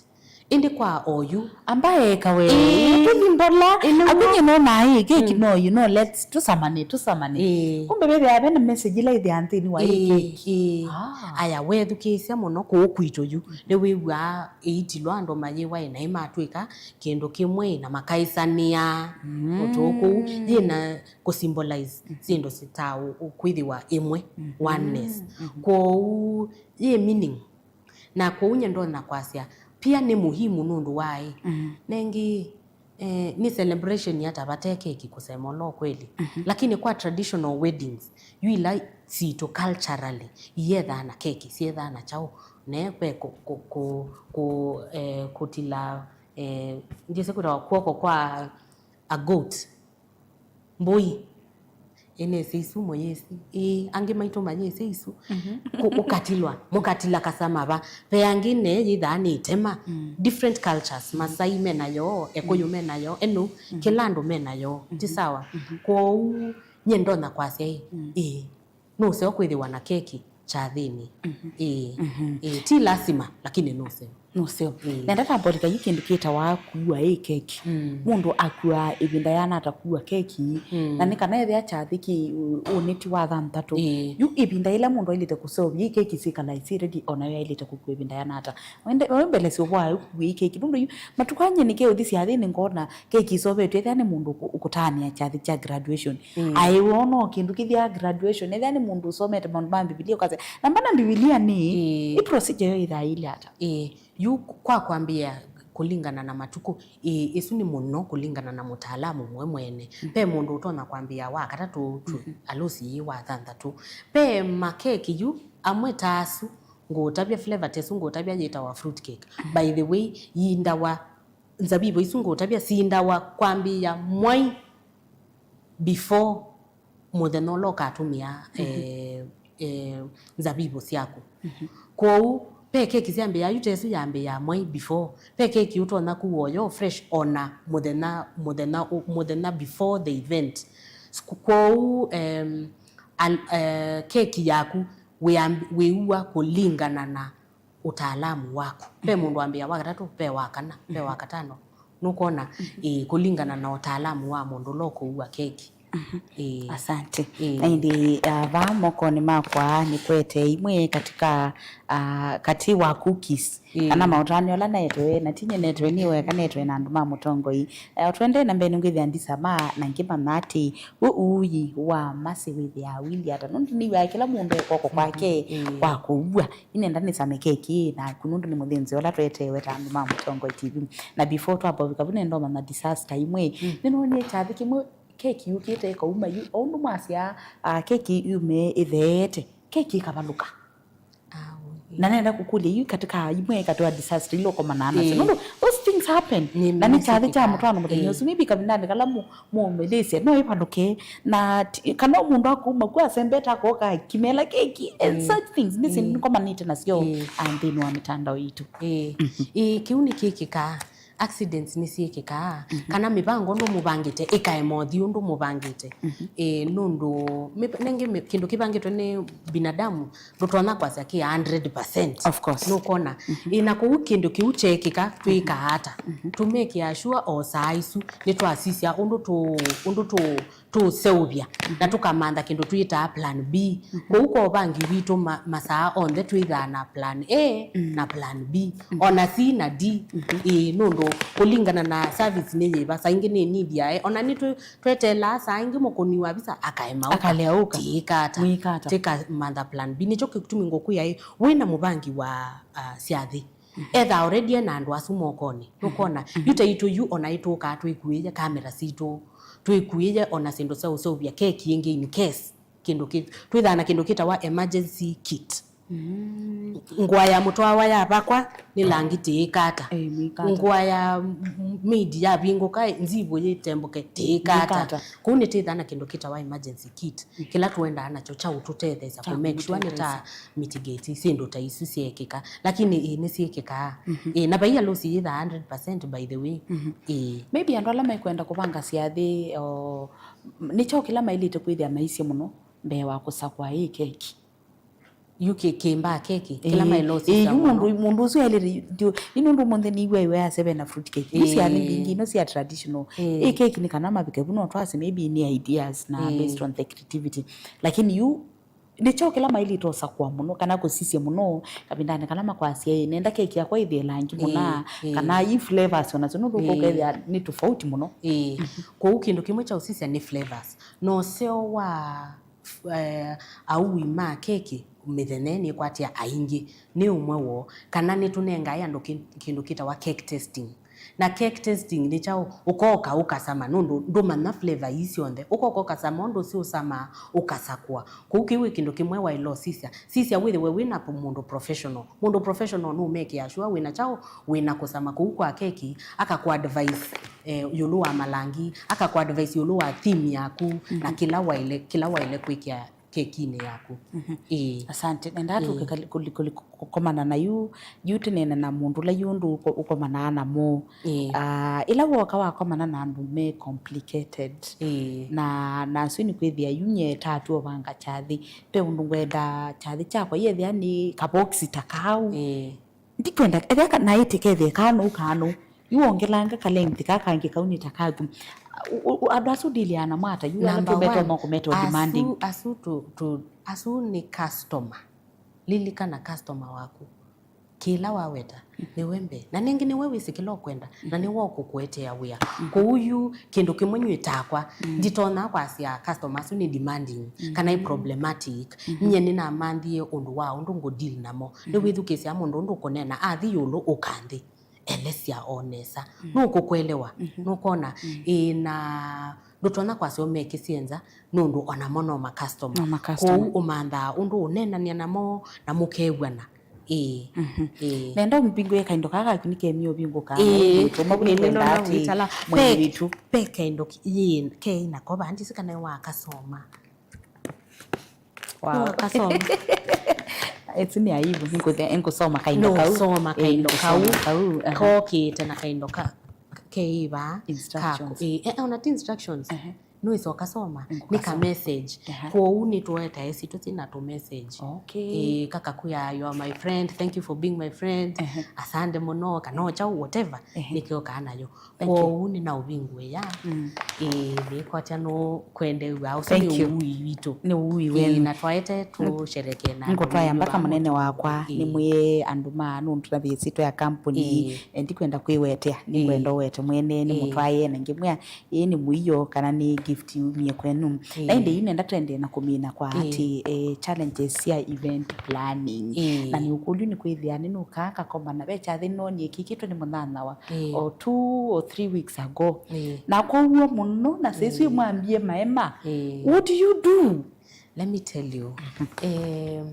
Ĩndĩ kwa oyu. Amba eka we. Ĩĩ. Tũthi ndola. Ĩĩ, nĩguo. Akunye no na hii keki no, you know, let's, tũsamane, tũsamane. Ĩĩ. Kumbe vethĩa vena message ĩla ĩthĩa nthĩnĩ wa hii keki. Ĩĩ. Ah. Aya, wethukĩĩsya mũno kũũ kwitũ yu. Nĩwĩw'aa ĩitilwa andũ mayĩwae na ĩmatwĩka kĩndũ kĩmwe na makaĩsanĩa. Mm. Ũtũũ kũu, yĩna kũ symbolize syĩndũ sita ũ-, ũ-, kwĩthĩwa ĩmwe, oneness. Kwoou, yĩ meaning. Na kwoou nye ndonya kwasya, pia nĩ muhimu nũndũ wa ĩ. Nengĩ, Eh, nĩ celebration ata vate keki kusema ũla kweli. Mhm. Lakini kwa traditional weddings, yu ila sitũ culturally, iyethaa na keki, syethaa na kyaũ, ne kwe ku, ku, ku, ku, eh, kutila, eh, ndiĩsĩ kwĩtawa kw'oko kwa a goat, mbũi. Ĩ, nĩsĩ isu mũyĩsĩ. Ĩ, angĩ maitũ mayĩsĩ isu. Mhm. Kũ-, ũkatilwa, mũkatila kasama va. Ve angĩ ne yĩthaa nĩ ĩtema. Mm. Different cultures, Masai menayo, Ekũyũ menayo, enu, kĩla andũ menayo. Ti sawa? Mhm. Kwoou, nyie ndonya kwasya ĩ, Mm. ĩ, nũseo kwĩthĩwa na keki kyathĩnĩ. Mhm. Ĩĩ. Mhm. Ĩĩ, ti lasima, lakini nũseo. Nũseo. Ĩĩ. Nenda tambolika yu kĩndũ kĩtawa kua ĩ keki. Mm. Mũndũ akua ĩvinda yana ata kua keki. Mm. Na nĩ kana ethĩa kyathĩ kĩ, ũ-, ũnĩti wa thanthatũ. Ĩĩ. Yu ĩvinda ĩla mũndũ ailĩte kũseũvya ĩ keki syĩkala syĩ ready, onayo yailĩte kũkua ĩvinda yana ata. Wende, wembelesya ũvwa ĩ kua ĩ keki. Nũndũ yu, matukũ anyie nĩke ũthi syathĩnĩ ngona keki isovetwe, ethĩa nĩ mũndũ ũkũ-, ũkũtanĩa kyathĩ kya graduation. Mm. Aĩw'o no kĩndũ kĩthyaa graduation, ethĩa nĩ mũndũ ũsomete maũndũ ma Mbivilia, ũkasya, na mbana Mbivilia nĩ, Ĩĩ. ĩ procedure yo ĩthaa ĩilye ata? Ĩĩ, yu kwa kwambĩĩa kũlingana na matukũ, ĩĩ, ĩsu nĩ mũno kũlingana na mũtaalamu mwe mwene. Mm. Ve mũndũ ũtonya kwambĩĩa wa katatũ tu, Mhm. alũsi ĩ wa thanthatũ. Ve makeki yu, amwe ta asu, ngũũtavya flavor ta ĩsu ngũũtavya yĩtawa fruit cake. Mm. By the way, yindawa, nzavivũ isu ngũũtavya sindawa kwambĩĩa mwai before mũthenya ũla ũkatũmĩa, Mhm. eh, eh, nzavivũ syaku. Mhm. Kwoou, ve keki syambĩĩa yu ta ĩsu yambĩĩa mwai before. Ve keki ũtonya kuwa yo fresh ona mũthenya, mũthenya, ũ-, mũthenya before the event. S-, kwoou, em, al-, eh, keki yaku wĩamb-, wĩua kũlingana na ũtaalamu waku. Ve Mhm. mũndũ ambĩĩa wa katatũ, ve wa kana, ve wa Mhm. katano. Nũkwona, Mhm. ĩĩ, kũlingana na ũtaalamu wa mũndũ ũla ũkũua keki. Mhm. Ĩĩ. Asante. Ĩĩ. Na ĩndĩ, ah, vaa mokonĩ makwa nĩkwete imwe katika, ah, katĩ wa cookies, Ĩĩ. kana maũtani ala netwe, na tinye netwe nĩ weka, netwe na andũ ma mũtongoi. Eh, twende na mbee nĩngwĩthĩa ndisama na ngĩmanya atĩ wĩ uuyi wa masĩ wĩthĩaa wili ata. Nũndũ nĩw'aa kĩla mũndũ e kw'oko kwake Ĩĩ. kwa kũua. Inenda nĩsame keki ĩ naku nũndũ nĩ mũthĩnzĩo ũla tweteewe ta andũ ma Mũtongoi T V. Na before twamba ũvika vu, nenda ũmanya disaster imwe. Mm. Nĩnoonie kyathĩ kĩmwe, keki yũkĩte ĩkauma yu, o ũndũ mwasyaa, ah, keki yume ĩtheete, keki ĩkavalũka. Ah, okay. Na nenda kũkũlya yu katika imwe katwa disaster ila ũkomanaa nasyo. Ĩĩ. Nũndũ those things happen. Nĩ, na nĩ kyathĩ kya nĩsyĩkĩkaa. Mũtwaano mũthenya Ĩĩ. ũsu, maybe kavindanĩ kala mũ-, mũũmĩlĩsye, no ĩvalũke. Na ti-, kana mũndũ akuma ku asembeta akoka akimela keki and Ĩĩ. such things. Nĩsĩ Ĩĩ. nĩkomanĩte nasyo Ĩĩ. ah, nthĩnĩ wa mĩtandao itũ. Ĩĩ. Mhm. Ĩĩ, kĩu nĩkĩkĩkaa. Accidents nĩsyĩkĩkaa. Mhm. Kana mĩvango ũndũ mũvangĩte ĩkaema ũthi ũndũ mũvangĩte. Mhm. Ĩĩ, nũndũ mĩ-, nengĩ mĩ-, kĩndũ kĩvangĩtwe nĩ binadamu ndũtonya kwasya kĩ a hundred percent. Of course. Nũkwona? Mhm. Ĩĩ, na kũu kĩndũ kĩu kyeekĩka, twĩkaa ata? Mhm. Tũmekĩa sure o saa isu nĩtwasisya ũndũ tũ-, ũndũ tũ-, tũũseũvya, na tũkamantha kĩndũ twĩtaa plan B. Mhm. Kwoou kwa ũvangi witũ ma-, masaa onthe twĩthaa na plan A Mm. na plan B, Mm. ona C na D. Mhm. Ĩĩ, nũndũ kũlingana na service nĩ yĩva, saa ingĩ nĩ need yaĩ, ona nĩ twĩ-, tweteelaa saa ingĩ mũkũni wa visa akaema ũka. Akalea ũka. Tĩĩka ata? Mwĩka ata? Tĩkamantha plan B. Nĩkyo kĩtumi ngũkwĩa ĩ, wĩna mũvangi wa, ah, syathĩ. Mhm. Etha already ena andũ asu mokonĩ. Nũkwona? Mhm. Yu ta itũ yu ona itũkaa twĩkuĩĩe kamera sitũ, twĩkuĩĩe ona syĩndũ sya ũseũvya keki ĩngĩ in case kĩndũ kĩ-, twĩthaa na kĩndũ kĩtawa emergency kit. Mm. Ngũa ya mũtwawa yavakwa nĩ langi tĩĩkata. Eh, mwĩkata. Ngũa ya m-, m-, maid yavingũka, nzivũ yĩtembũke tĩĩkata. Tĩĩkata. Kũu nĩtĩthaa na kĩndũ kĩtawa emergency kit. Mm. Kĩla tũendaa nakyo kya ũtũtetheesya Kya kũ make sure nĩta kũtũtetheesya. mitigate syĩndũ ta isu syeekĩka. Lakini ĩĩ nĩsyĩkĩkaa. Mhm. Ĩĩ, na vai alũsi yĩthaa hundred percent by the way. Mhm. Ĩĩ. Maybe andũ ala mekwenda kũvanga syathĩ, o, nĩkyo kĩla maĩlĩte kwĩthĩa maisye mũno mbee wa kũsakũa ĩ keki. Yu kĩ-, kĩmbaa keki, kĩla Ĩĩ, maĩlosisya ĩĩ, yu mũno. Mũndũ, mũndũ ũsu aĩlĩte, ndio, yu nũndũ ũmũnthĩ nĩw'a iwe yasya ve na fruit cake. Yu syathĩ Ĩĩ. mbingĩ ino sya traditional. Ĩĩ. Ĩ keki nĩ kana mavike vu, no twasye maybe nĩ ideas na Ĩĩ. based on the creativity. Lakini yu, nĩkyo kĩla maĩlĩte ũsakũa mũno, kana kũsisya mũno, kavindanĩ kala makwasya, "Ĩ, nenda keki yakwa ĩthĩe langi mũna," Ĩĩ, ĩĩ. kana i flavors onacio, nũndũ Ĩĩ. ũkethĩa nĩ tofauti mũno. Ĩĩ. Kwoou kĩndũ kĩmwe kya ũsisya nĩ flavors. Na ũseo wa f-, eh, aui ma keki mĩthenya ĩno ĩkwatĩa aingĩ, nĩ ũmwe woo, kana nĩtũnengae andũ kĩ-, kĩndũ kĩtawa cake testing. Na cake tasting nĩ kyaũ? Ũkoka ũkasama, nũndũ ndũmanya flavor ii syonthe. Ũkoka ũkasama ũndũ ũsu ũsamaa, ũkasakũa. Kũu kĩu wĩ kĩndũ kĩmwe waĩle ũsisya. Sisya wĩthĩwe wĩ na mũndũ professional. Mũndũ professional nũmekĩa sure wĩ na kyaũ, wĩ na kũsama kũu kwa keki, akakũ advise eh, ĩũlũ wa malangi, akakũ advise ĩũlũ wa theme yaku, na kĩla waĩle, kĩla waĩle kwĩkĩa kekinĩ yaku. Ĩĩ. Asante. Nendaa tũke kali- kũli- kũli- kũkomana na yu, yu tũneene na mũndũ ũla yu ũndũ ũko- ũkomanaa namo. Ĩĩ. Ah, ĩla woka wakomana na andũ me complicated. Ĩĩ. Na, na asu nĩkwĩthĩa yu nye tatu ovanga kyathĩ. Ve ũndũ ngwenda kyathĩ kyakwa yethĩa nĩ kavokisi ta kau. Ĩĩ. Ndikwenda, ethĩa ka- naĩtĩ kethĩe kano kano. Yu wongelanga ka length ka kangĩ kau nĩ ta kaku. U- u- andũ asu ndiliana mata, yu ala Number tũmetwa one, no kũmetwa demanding. Asu, asu tu, tu, asu nĩ customer. Lilikana customer waku. Kĩla waweta, nĩwe mbee. Na nĩngĩ nĩwe wĩsĩ kĩla ũkwenda, na nĩwe ũkũkũetea wĩa. Kwoou yu, kĩndũ kĩmwe nyie takwa, nditonya kwasya customer asu nĩ demanding, kana ĩ problematic. Nyie nĩnamanthie ũndũ wa ũndũ ngũ deal namo. Nĩwĩthukĩĩsya mũndũ ũndũ ũkũneena, athi ĩũlũ, ũka nthĩ. Elesya o nesa. Nũkũkwelewa. Nũkwona? Ĩĩ, na ndũtonya kwasya ũmekĩsye nza, nũndũ onamo no ma customer. No ma customer. Kwoou ũmanthaa ũndũ ũneenany'a namo na mũkew'ana. Ĩĩ. Ĩĩ. Nenda ũmbingũe kaindo kaa kaku nĩkemie ũvingũka. Ĩĩ. Nĩnona wĩtala. Mwĩĩ witũ. Ve kaindo ki- ĩĩ, kei nako vaa, ndisi kana wakasoma. Wow. Nĩwakasoma. Ĩsu nĩ aibu. Nĩngũthi- nĩngũsoma kaindo kau. Nũsoma kaindo kau. Ĩĩ, nĩngũsoma kau, aha. Kokĩte na kaindo ka- keĩ vaa. Instructions. Kako. Ĩĩ, eh, ona ti instructions. Ehe. Nũĩsa ũkasoma. Nĩ ka message. Aha. Kwoou nĩtũetae sitũ sina tũ message. Okay. Ĩĩ, kakakwĩa, "You are my friend, thank you for being my friend." Ehe. "Asante mũno," kana o kyaũ, whatever. Ehe. Nĩkĩokaa nayo. Thank you. Kwoou nĩnaũvingũĩa. Mm. Ĩĩ, nĩkwatya nũkwendeew'a. Ũsu nĩ ũui witũ. Nĩ ũui wenu. Ĩĩ, na twaete tũsherekee na ngũtwaya mbaka mũnene wakwa, ĩĩ, nĩmwĩe andũ ma nũndũ na vĩsĩtwa ya kampuni. Ĩĩ. Eh, ndikwenda kwĩwetea, nĩngwenda ũwete mwene, nĩmũtwaĩe na ngĩmwĩa, ĩĩ nĩ mũio kana nĩ gift yumie kwenu. Ĩĩ. Na ĩndĩ yu nenda twendee na kũmina kwa atĩ, eh, challenges sya event planning. Ĩĩ. Na nĩ ũkũlyu nĩ kwĩthĩa nĩnũkaa ngakomana ve kyathĩ nonie kĩkĩtwe nĩ mũnyanyawa. Ĩĩ. Or two or three weeks ago. Ĩĩ. Na kwauo mũno, na sĩswĩ mwambie maema. Ĩĩ. What do you do? Let me tell you. Em,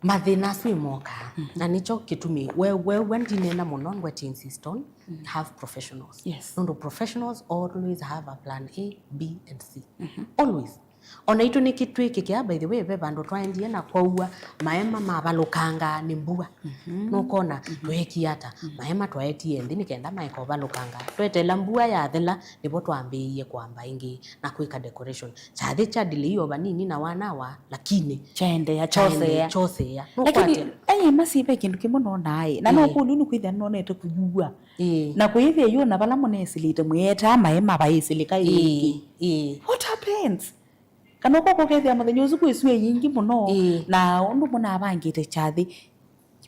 mathĩna asu ĩmokaa. Na nĩkyo kĩtumi, we, we, we ndineena mũno, ngwete insist on have professionals. Yes. Nũndũ professionals always have a plan A, B, and C. Always. Ona itũ nĩkĩ twĩkĩkĩa, by the way, ve vandũ twaendie na kwaua maema mavalũkanga nĩ mbua. Nũkona, tweekie ata? Maema twaetie nthĩ nĩ kenda maeka ũvalũkanga. Twetela mbua yathela, nĩvo twambĩĩie kwamba ĩngĩ na kwĩka decoration. Kyathĩ kya delay o vanini na one hour, lakini kyaendeea, kyaendeea, kyosea, kyosea. Lakini nũkwatya? Ai, masi ve kĩndũ kĩmwe nonaa ĩ. Na no kũlyu nĩ kwĩthĩa nonete kũyua. Ĩĩ. Na kwĩthĩa yu na vala mũnesilĩte mwĩetaa maema vaĩsilĩka ĩngĩ. Ĩĩ. What happens? Kana ũko kũkethĩa mũthenya ũsu kwĩ sua yingĩ mũno, ĩĩ, na ũndũ mũnavangĩte kyathĩ,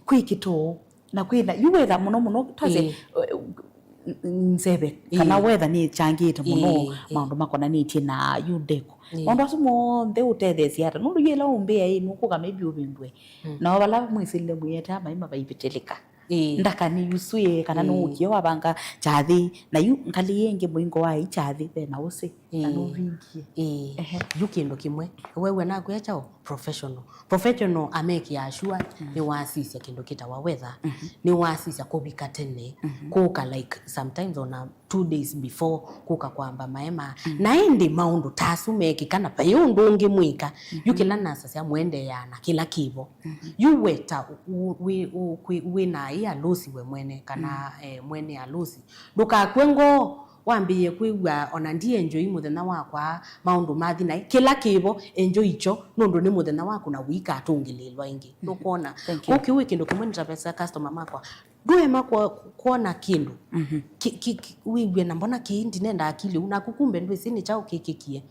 kwĩ kĩtoo, na kwĩna, yu wetha mũno mũno, twase, ĩĩ, eh, nzeve, kana, ĩĩ, wetha nĩchangĩte mũno, ĩĩ, ĩĩ, maũndũ makonanĩtye na yu deco. Ĩĩ. Maũndũ asu monthe ũtetheesya ata? Nũndũ yu ĩla ũmbĩa ĩ, nũkũka maybe ũvĩndũe. Mm. Nao vala mwĩsĩlile mwĩetaa maĩ mavaivĩtĩlĩka. Ĩĩ. Ndaka nĩ yuswĩe kana, ĩĩ, nũũkie wavanga kyathĩ, na yu ngalĩ ĩngĩ mũingo wa ĩ kyathĩ ve na ũsĩ, na, ĩĩ, nũvingie. Ĩĩ. Ehe. Yu kĩndũ kĩmwe, wew'a nakwĩa kyaũ? Professional. Professional amekĩaa sure, mm, nĩwasisya kĩndũ kĩtawa weather, mhm, nĩwasisya kũvika tene, mhm, kũka like sometimes ona two days before kũka kwamba maema. Mhm. Na ĩndĩ maũndũ ta asu mekĩka na vai ũndũ ũngĩ mwĩka, mhm, yu kĩla nasasya mwendeeaa na kĩla kĩvo. Mhm. Yu weta u- wĩ- u- kwĩ- wĩ na ĩ alosi we mwene, kana, mm, eh, mwene alosi. Ndũkakw'e ngoo wambĩĩe kwĩw'a ona ndi enjoy mũthenya wakwa, maũndũ mathi naĩ. Kĩla kĩvo, enjoy kyo, nũndũ nĩ mũthenya waku na ũikatũngĩlĩĩlwa ĩngĩ. Mhm. Nũkwona? Thank you. Kũu kĩu wĩ kĩndũ kĩmwe nĩtavesa customer makwa. Ndũema kwo- kwona kĩndũ. Mhm. Ki- ki- ki- wĩw'e na mbona kĩi ndinendaa kĩlĩu, naku kumbe ndwĩsĩ nĩ kyaũ kĩkĩkie.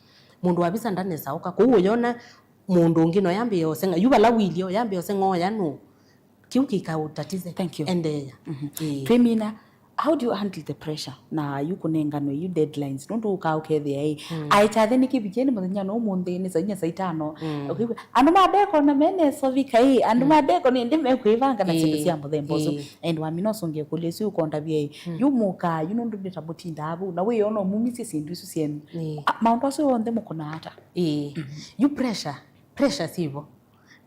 Mũndũ wa visa ndanesa ũka. Kũu ũyona mũndũ ũngĩ no yambĩĩe ũseng'a. Yu vala wĩilye, yambĩĩe ũseng'a oya nũ. Kĩu kĩikaũtatize. Thank you. Endeea. Mhm. Ĩĩ. Twĩmina, How do you handle the pressure? Na yu kũnenganwe yu deadlines. Nũndũ ũkaa ũkethĩa ĩ. Mm. Aĩ kyathe nĩ kĩvikie nĩ mũthenya no ũmũnthĩ nĩ saa inya saa itano. Mm. Ũkĩw'a, andũ ma ndekona mene sovika ĩ. Andũ ma ndekona ĩndĩ mekwĩvanga na syĩndũ sya mũthemba ũsu. Ĩĩ. And wamina ũsũngĩe kũlya isu ũkondavya ĩ. Mm. Yu mũkaa, yu nũndũ ndĩta mũtindaa vau. Na wĩona ũmumisye syĩndũ isu syenyu. Ĩĩ. A, maũndũ asu onthe mũkũnaa ata? Ĩĩ. Mm-hmm. Yu pressure. Pressure sivo.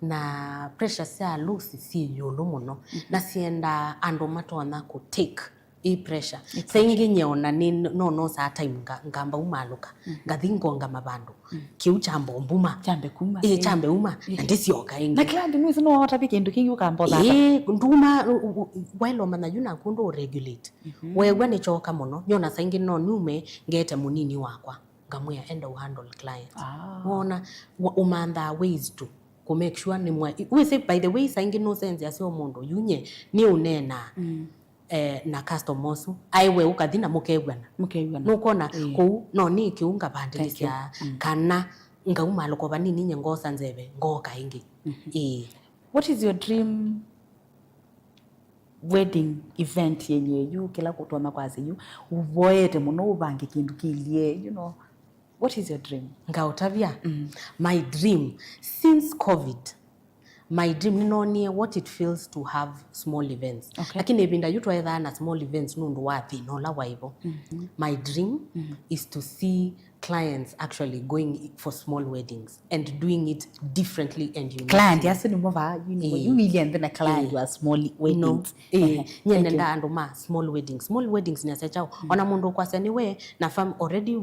Na pressure sya lũsi syĩ ĩũlũ mũno. Mm-hmm. Na syendaa andũ matonya kũ take ĩ pressure. Ĩ pressure. Saa ingĩ nye ona nĩ no nosaa time nga, ngamba umalũka. Mm. Ngathi ngonga mavandũ. Mm. Kĩu kyamba ũmbuma. Kyambe kuma. Ĩĩ, kyambe uma. Na ndĩsyoka ĩngĩ. Na kĩla ndĩ nũĩsĩ no watavye kĩndũ kĩngĩ ũkambotha ata? Ĩĩ, nduma, u-, u-, u-, waĩle ũmanya yu naku ndũ regulate. Mhm. Weew'a nĩ kyoka mũno. Nyona saa ingĩ no nume ngete mũnini wakwa. Ngamwĩa enda u handle clients. Ah. Wona, wa-, ũmanthaa ways to kũ make sure nĩ mwa-, wĩsĩ, by the way, saa ingĩ nũsenzya syo mũndũ, yu nye nĩ ũneenaa. Mm. Eh, na customer ũsu, aĩ we ũkathi na mũkew'ana. Mũkew'ana. Nũkwona, ĩĩ, kũu, no nĩ kĩu ngavandĩlĩsya, thank you, mm, kana ngaumalũko vanini nye ngoosa nzeve, ngooka ĩngĩ. Mhm. Ĩĩ. What is your dream wedding event yenye yu, kĩla kũtonya kwasya yu, ũvoete mũno ũvange kĩndũ kĩilyĩ, you know, what is your dream? Ngaũtavya, mm, my dream, since covid, my dream, nĩnoonie what it feels to have small events. Okay. Lakini ĩvinda yu twaethaa na small events nũndũ wa thĩna ũla waĩvo. Mhm. My dream, mhm, is to see clients actually going for small weddings and doing it differently and uniquely. Client asu nĩmo vaa, you know, ĩĩ, yu wĩlye nthĩ na client, ĩĩ, wa small weddings. No. Ĩĩ, ehe, nye nenda andũ ma small weddings. Small weddings nĩasya kyaũ? Mm. Ona mũndũ ũkwasya nĩwe na fam-, already,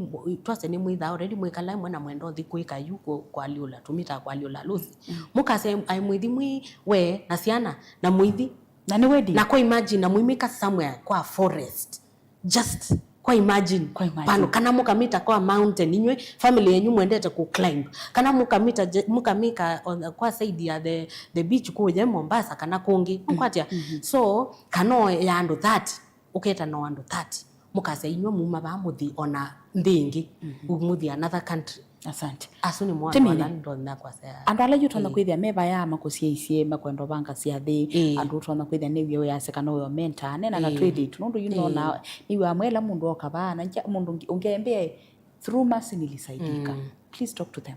twasya nĩ mwĩthaa already mwĩkala ĩmwe na mwenda ũthi kwĩka yu kũ-, kwalyũla, tũmĩtaa kwalyũla lũsi. Mm. Mũkasya aĩ mwĩthi mwĩ we na syana na mwĩthi. Na nĩ wedding. Na kwa imagine na mwĩmĩka somewhere kwa forest. Just kwa imagine. Kwa imagine. Pano, kana mũkamĩta kwa mountain, inywe family yenyu mwendete ku climb. Kana mũkamĩta je-, mũkamĩka on the, kwa side ya the, the beach kũye Mombasa kana kũngĩ. Mm. Nkwatya? Mm-hmm. So, kana ya andũ thirty, ũketa no andũ thirty. Mũkasya inywe muma vaa mũthi ona nthĩ ĩngĩ. Mm-hmm. Mũthi another country. Asante. Asu nĩmo andũ ala ndonya kwasya. Andũ ala yu ũtonya kwĩthĩa me vaya makũsyaisye, makwenda ũvanga syathĩ, ĩĩ, andũ ũtonya kwĩthĩa nĩw'e ũyasya kana ũyo mentor, nena na, ĩĩ, twĩthĩtu, nũndũ yu, ĩĩ, nona nĩw'e amwe ĩla mũndũ oka vaa, na nja-, mũndũ ũngĩ, ũngĩ aembea, "Through Mercy nilisaidika." Mm. Please talk to them.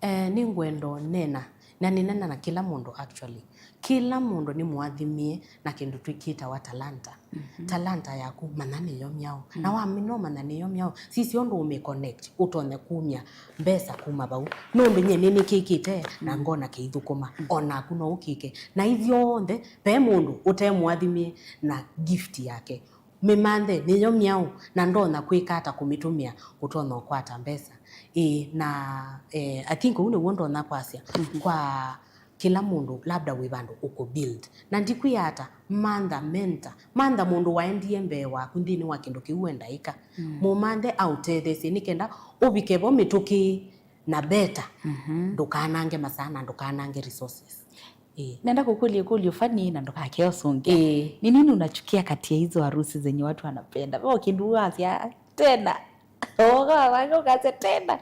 Eh, nĩngwenda ũnena, na nĩnena na kĩla mũndũ actually. Kĩla mũndũ nĩ mũathimie na kĩndũ twĩ kĩtawa talanta. Mhm. Talanta yaku, manya nĩyo myaũ. Mm. Na wamina ũmanya nĩyo myaũ, sisya ũndũ ũmĩ connect, ũtonye kumya mbesa kuma vau. Nũndũ nyie nĩnĩkĩkĩte na, mm, ngona kĩithũkũma. Mm. O naku no ũkĩke. Na ithyonthe, ve mũndũ ũte mũathimie na gift yake. Mĩmanthe nĩyo myaũ, na ndonya kwĩka ata kũmĩtũmĩa kũtonya ũkwata mbesa? Ĩĩ, na, eh, I think ũu nĩw'o ndonya kwasya. Mhm. Kwa kĩla mũndũ labda wĩ vandũ ũkũ build. Na ndikwĩa ata, mantha, mentor, mantha mũndũ waendie mbee waku nthĩnĩ wa kĩndũ kĩu wenda ĩka. Mm. Mũmanthe aũtetheesye nĩ kenda ũvike vo mĩtũkĩ na better. Mhm. Ndũkanange masaa na ndũkanange resources. Ĩĩ. Nenda kũkũlya ĩkũlyo funny na ndũkakee ũsũngĩa. Ĩĩ. Ni nini unachukia kati ya hizo harusi zenye watu wanapenda? Ve kĩndũ wasya tena. Oga wake ukasya tena.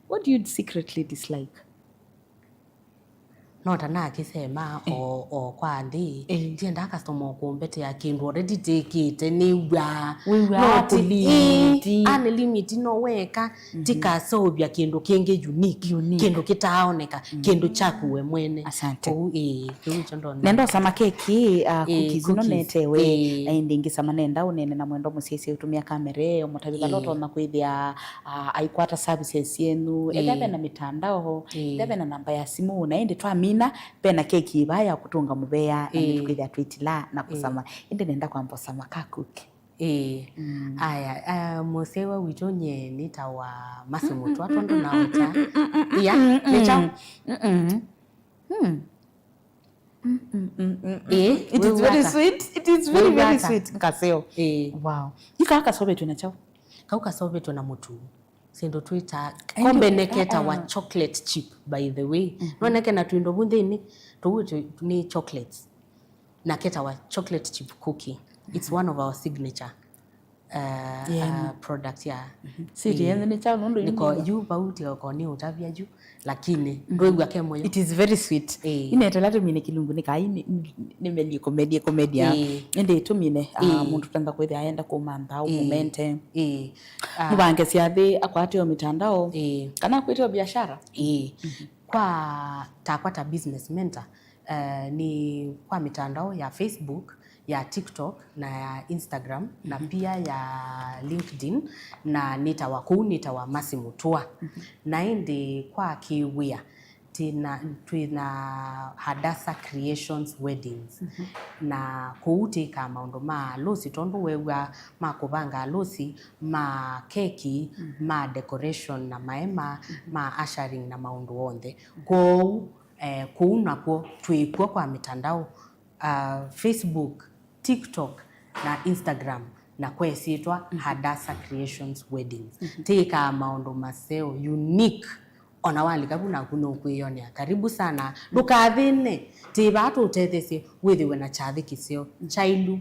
What do you secretly dislike? No ta nakĩsema o, o kwa nthĩ, ĩĩ, ndiendaa customer ũkũmbetea kĩndũ already tĩkĩte, nĩw'aa. Wĩw'aa no ti limit. Ĩĩ, ani limit no weka, mhm, tikaseũvya kĩndũ kĩngĩ unique, unique, kĩndũ kĩtaaoneka, mm, kĩndũ kyaku we mwene. Asante. Ũu, ĩĩ, kĩu nĩkyo ndona. Nenda ũsama keki, uh, ĩĩ, cookies ino cookies netewe, ĩĩ, na ĩndĩ ngĩsama nenda ũnene na mwendwa mũsyaisye ũtũmĩa kamera ĩyo, mũtavi vala, ĩĩ, ũtonya kwĩthĩa, uh, aikwata services syenyu, ĩĩ, ethĩa vena mĩtandao, ĩĩ, ethĩa vena namba ya simũ, na ĩndĩ twamina, vena keki ĩvaa ya kũtũnga mũvea, na, ĩĩ, nĩtũkwĩthĩa twĩtila na kũsama. Ĩĩ. Ĩndĩ nenda kwamba ũsama ka cookie. Ĩĩ. Mm. Aya, ah, mũsyaĩwa witũ nyie nĩtawa Mercy Mũtwa tondũ naũta. Ia, nĩ kyaũ? Mm-mm. Hmm. Mm-mm-mm-mm. Ĩĩ, it is very sweet. It is very, very sweet. Ngaseo. Ĩĩ. Wow. Ika kasovetwe na kyaũ? Kau kasovetwe na mũtu. Syĩndũ twĩtaa, kombe neketawa chocolate chip, by the way. Mhm. Noneke na twindo vu nthĩnĩ, tũu tũ-, nĩ chocolates. Na ketawa chocolate chip cookie. It's, mhm, one of our signature. uh, Yeah. uh, product ya. Sweet, ĩĩ, yenyu nĩ kyaũ nũndũ yu nĩko nĩ- yu vau tĩoko nĩ ũtavya yu, lakini ndwĩw'a ke mũyo. It is very sweet. Ĩĩ. Inetela tũmine kĩlungu nĩ kai nĩ, nĩ, nĩmelie kũmelie kũmelia. Ĩĩ. Ĩndĩ tũmine, ah, Ĩĩ. mũndũ tũtenda kwĩthĩa ayenda kũmantha au Ĩĩ. mũmente. Ĩĩ. Ah. Mũvange syathĩ akwatĩo mitandao. Ĩĩ. Kana akwĩtĩo biashara. Ĩĩ. Kwa takwa ta business mentor, eh, ni kwa mitandao ya Facebook, ya TikTok na ya Instagram, na pia ya LinkedIn, na nĩtawa kũu, nĩtawa Mercy Mutua. Na ĩndĩ kwa kĩwĩa, tina, twĩna Hadasa Creations Weddings. Na kũu twĩkaa maũndũ ma alusi, tondũ wew'a ma kũvanga alusi, ma keki, ma decoration na maema, ma ushering na maũndũ onthe. Kwoou, eh, kũu nakw'o twĩkw'o kwa mitandao, ah, Facebook, TikTok na Instagram, na kwa ĩsyĩtwa Hadasa Creations Weddings. Tĩĩkaa maũndũ maseo, unique. Ona walika vu naku nũkwĩyonea. Karibu sana. Ndũkathĩne. Tĩ vaa tũũtetheesye wĩthĩwe na kyathĩ kĩseo, kyailu,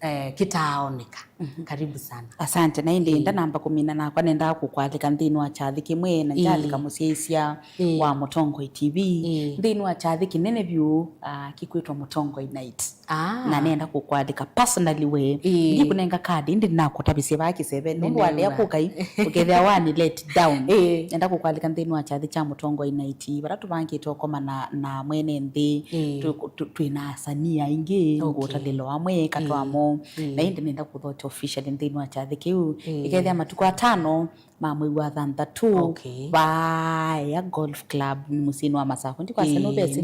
eh, kĩtaaoneka. Karibu sana. Asante. Na ĩndĩ ndanamba kũmina nakwa, nendaa kũkwalĩka nthĩnĩ wa kyathĩ kĩmwe, na njalĩka mũsyaĩĩsya wa Mũtongoi T V nthĩnĩ wa kyathĩ kĩnene vyũ, ah, kĩkwĩtwa Mũtongoi Night. Ah. Na nenda kũkwalĩka personally we. Ĩĩ. Ndikũnenga kadi, ĩndĩ nakũtavisye vaa kĩseve. Nũndũ walea kũka ĩ, ũkethĩa wani let down. Ĩĩ. Nenda kũkwalĩka nthĩnĩ wa kyathĩ kya Mũtongoi Night, vala tũvangĩte ũkomana na mwene nthĩ, twĩ na asanii aingĩ, ngũtalĩlo amwe katwamo. Na ĩndĩ nenda kũthokya officially nthĩnĩ wa kyathĩ kĩu. Ĩkethĩa matukũ atano ma mwei wa thanthatũ, vaaya Golf Club, nĩ mũsyĩnĩ wa Masako. Ndikwasya nũvesi.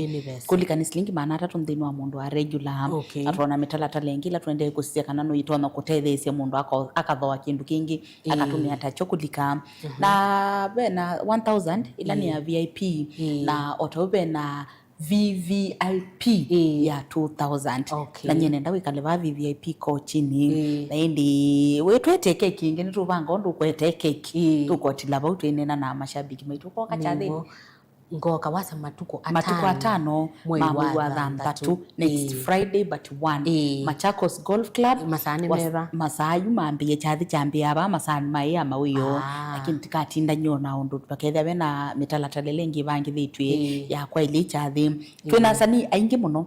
Kũlika nĩ silingi maana atatũ nthĩnĩ wa mũndũ wa regular. Na twona mĩtalatala ĩngĩ ĩla tũendee kũsisya kana no itonya kũtetheesya mũndũ ako-, akathoa kĩndũ kĩngĩ, akatũmĩa takyo kũlika. Na ve na one thousand ĩla nĩ ya V I P, na o tau ve na V V I P ya two thousand. Na nyie nenda wĩkale vaa V V I P kochini. Na ĩndĩ wĩtwete keki ĩngĩ, nĩtũvanga ũndũ ũkwete keki. Tũkotila vau twĩneena na mashabiki maitũ. Ũkoka kyathĩnĩ? Ngoka wasa matukũ atano, matukũ atano mwei ma mwei wa thanthatũ, next Friday but one. Machakos Golf Club. Masaa nĩ meva? Masaa yu mambĩĩe, kyathĩ kyambĩĩa vaa masaa maĩ ya mawĩoo. Lakini tikatindany'o na ũndũ vakethĩa ve na mĩtalatala ĩla ĩngĩ ĩvangĩthĩtw'e ya kwaĩlya kyathĩ. Twĩ na asanii aingĩ mũno.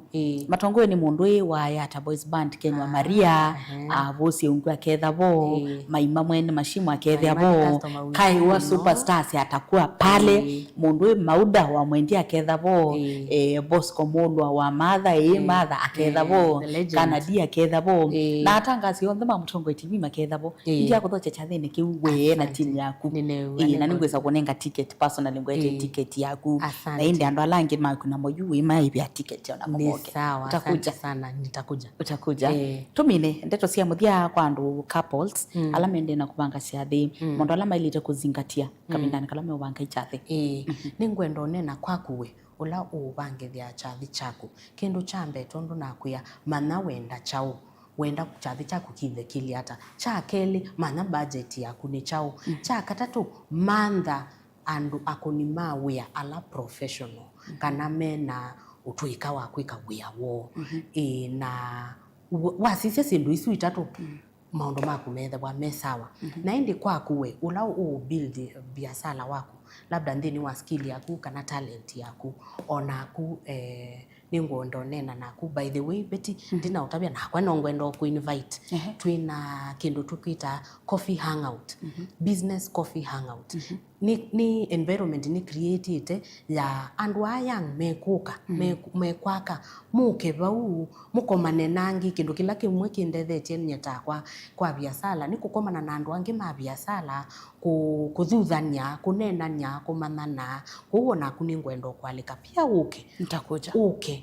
Matongoew'e nĩ mũndũ ĩ wa Yata Boys Band, Ken wa Maria, Avosi Ungu aketha vo, Maima mwene Mashimo aketha vo, Kaiwa Superstars atakuwa pale, mũndũ ĩ Mauda wa Mwendi aketha vo, eh, Bosco Mulwa wa Matha, ĩ Matha aketha vo, Kanadi aketha vo, na atangasi onthe ma Mũtongoi T V maketha vo. Ndiakũthokya kyathĩnĩ kĩu we na timu yaku. Ĩĩ, na nĩngwĩsa kũnenga ticket personally, ngwete ticket yaku. Na ĩndĩ andũ ala angĩ maku namo yu wĩmaĩvĩa ticket ona kũmoke. Utakuja sana, nitakuja. Utakuja. Tũmine ndeto sya mũthya kwa andũ couples ala mendee na kũvanga syathĩ. Maũndũ ala maĩlĩte kũzingatia kavindanĩ kala meũvanga ikyathĩ. Ĩĩ, nĩngwenda ũneena kwaku we. Ũla ũũvangĩthya kyathĩ kyaku. Kĩndũ kya mbee, tondũ nakwĩa, manya wenda kyaũ. Wenda kyathĩ kyaku kĩthe kĩlĩ ata? Kya kelĩ, manya budget yaku nĩ kyaũ. Kya katatũ, mantha andũ akũni ma wĩa ala professional, kana mena ũtũĩka wa kwĩka wĩa woo. Ĩĩ, na wa-, wasisya syĩndũ isu itatũ, maũndũ maku methĩwa me sawa. Na ĩndĩ kwaku we, ũla ũũbuild biasala waku, labda nthĩnĩ wa skill yaku kana talent yaku, o naku, eh, nĩngwenda ũneena naku. By the way, Betty, ndinaũtavya nakwa no ngwenda kũinvite. Twĩ na kĩndũ tũkwĩta coffee hangout, business coffee hangout. Nĩ, nĩ environment nĩ create-ĩte ya andũ aa young mekũka, me-, mekwaka, mũke vau, mũkomane na angĩ. Kĩndũ kĩla kĩmwe kĩndethetye nyie takwa kwa viasala nĩ kũkomana na andũ angĩ ma viasala, kũ-, kũthuthany'a, kũneenany'a, kũmanyana. Kwoou o naku nĩngwenda ũkwalĩka pia ũke. Nitakuja. Ũke,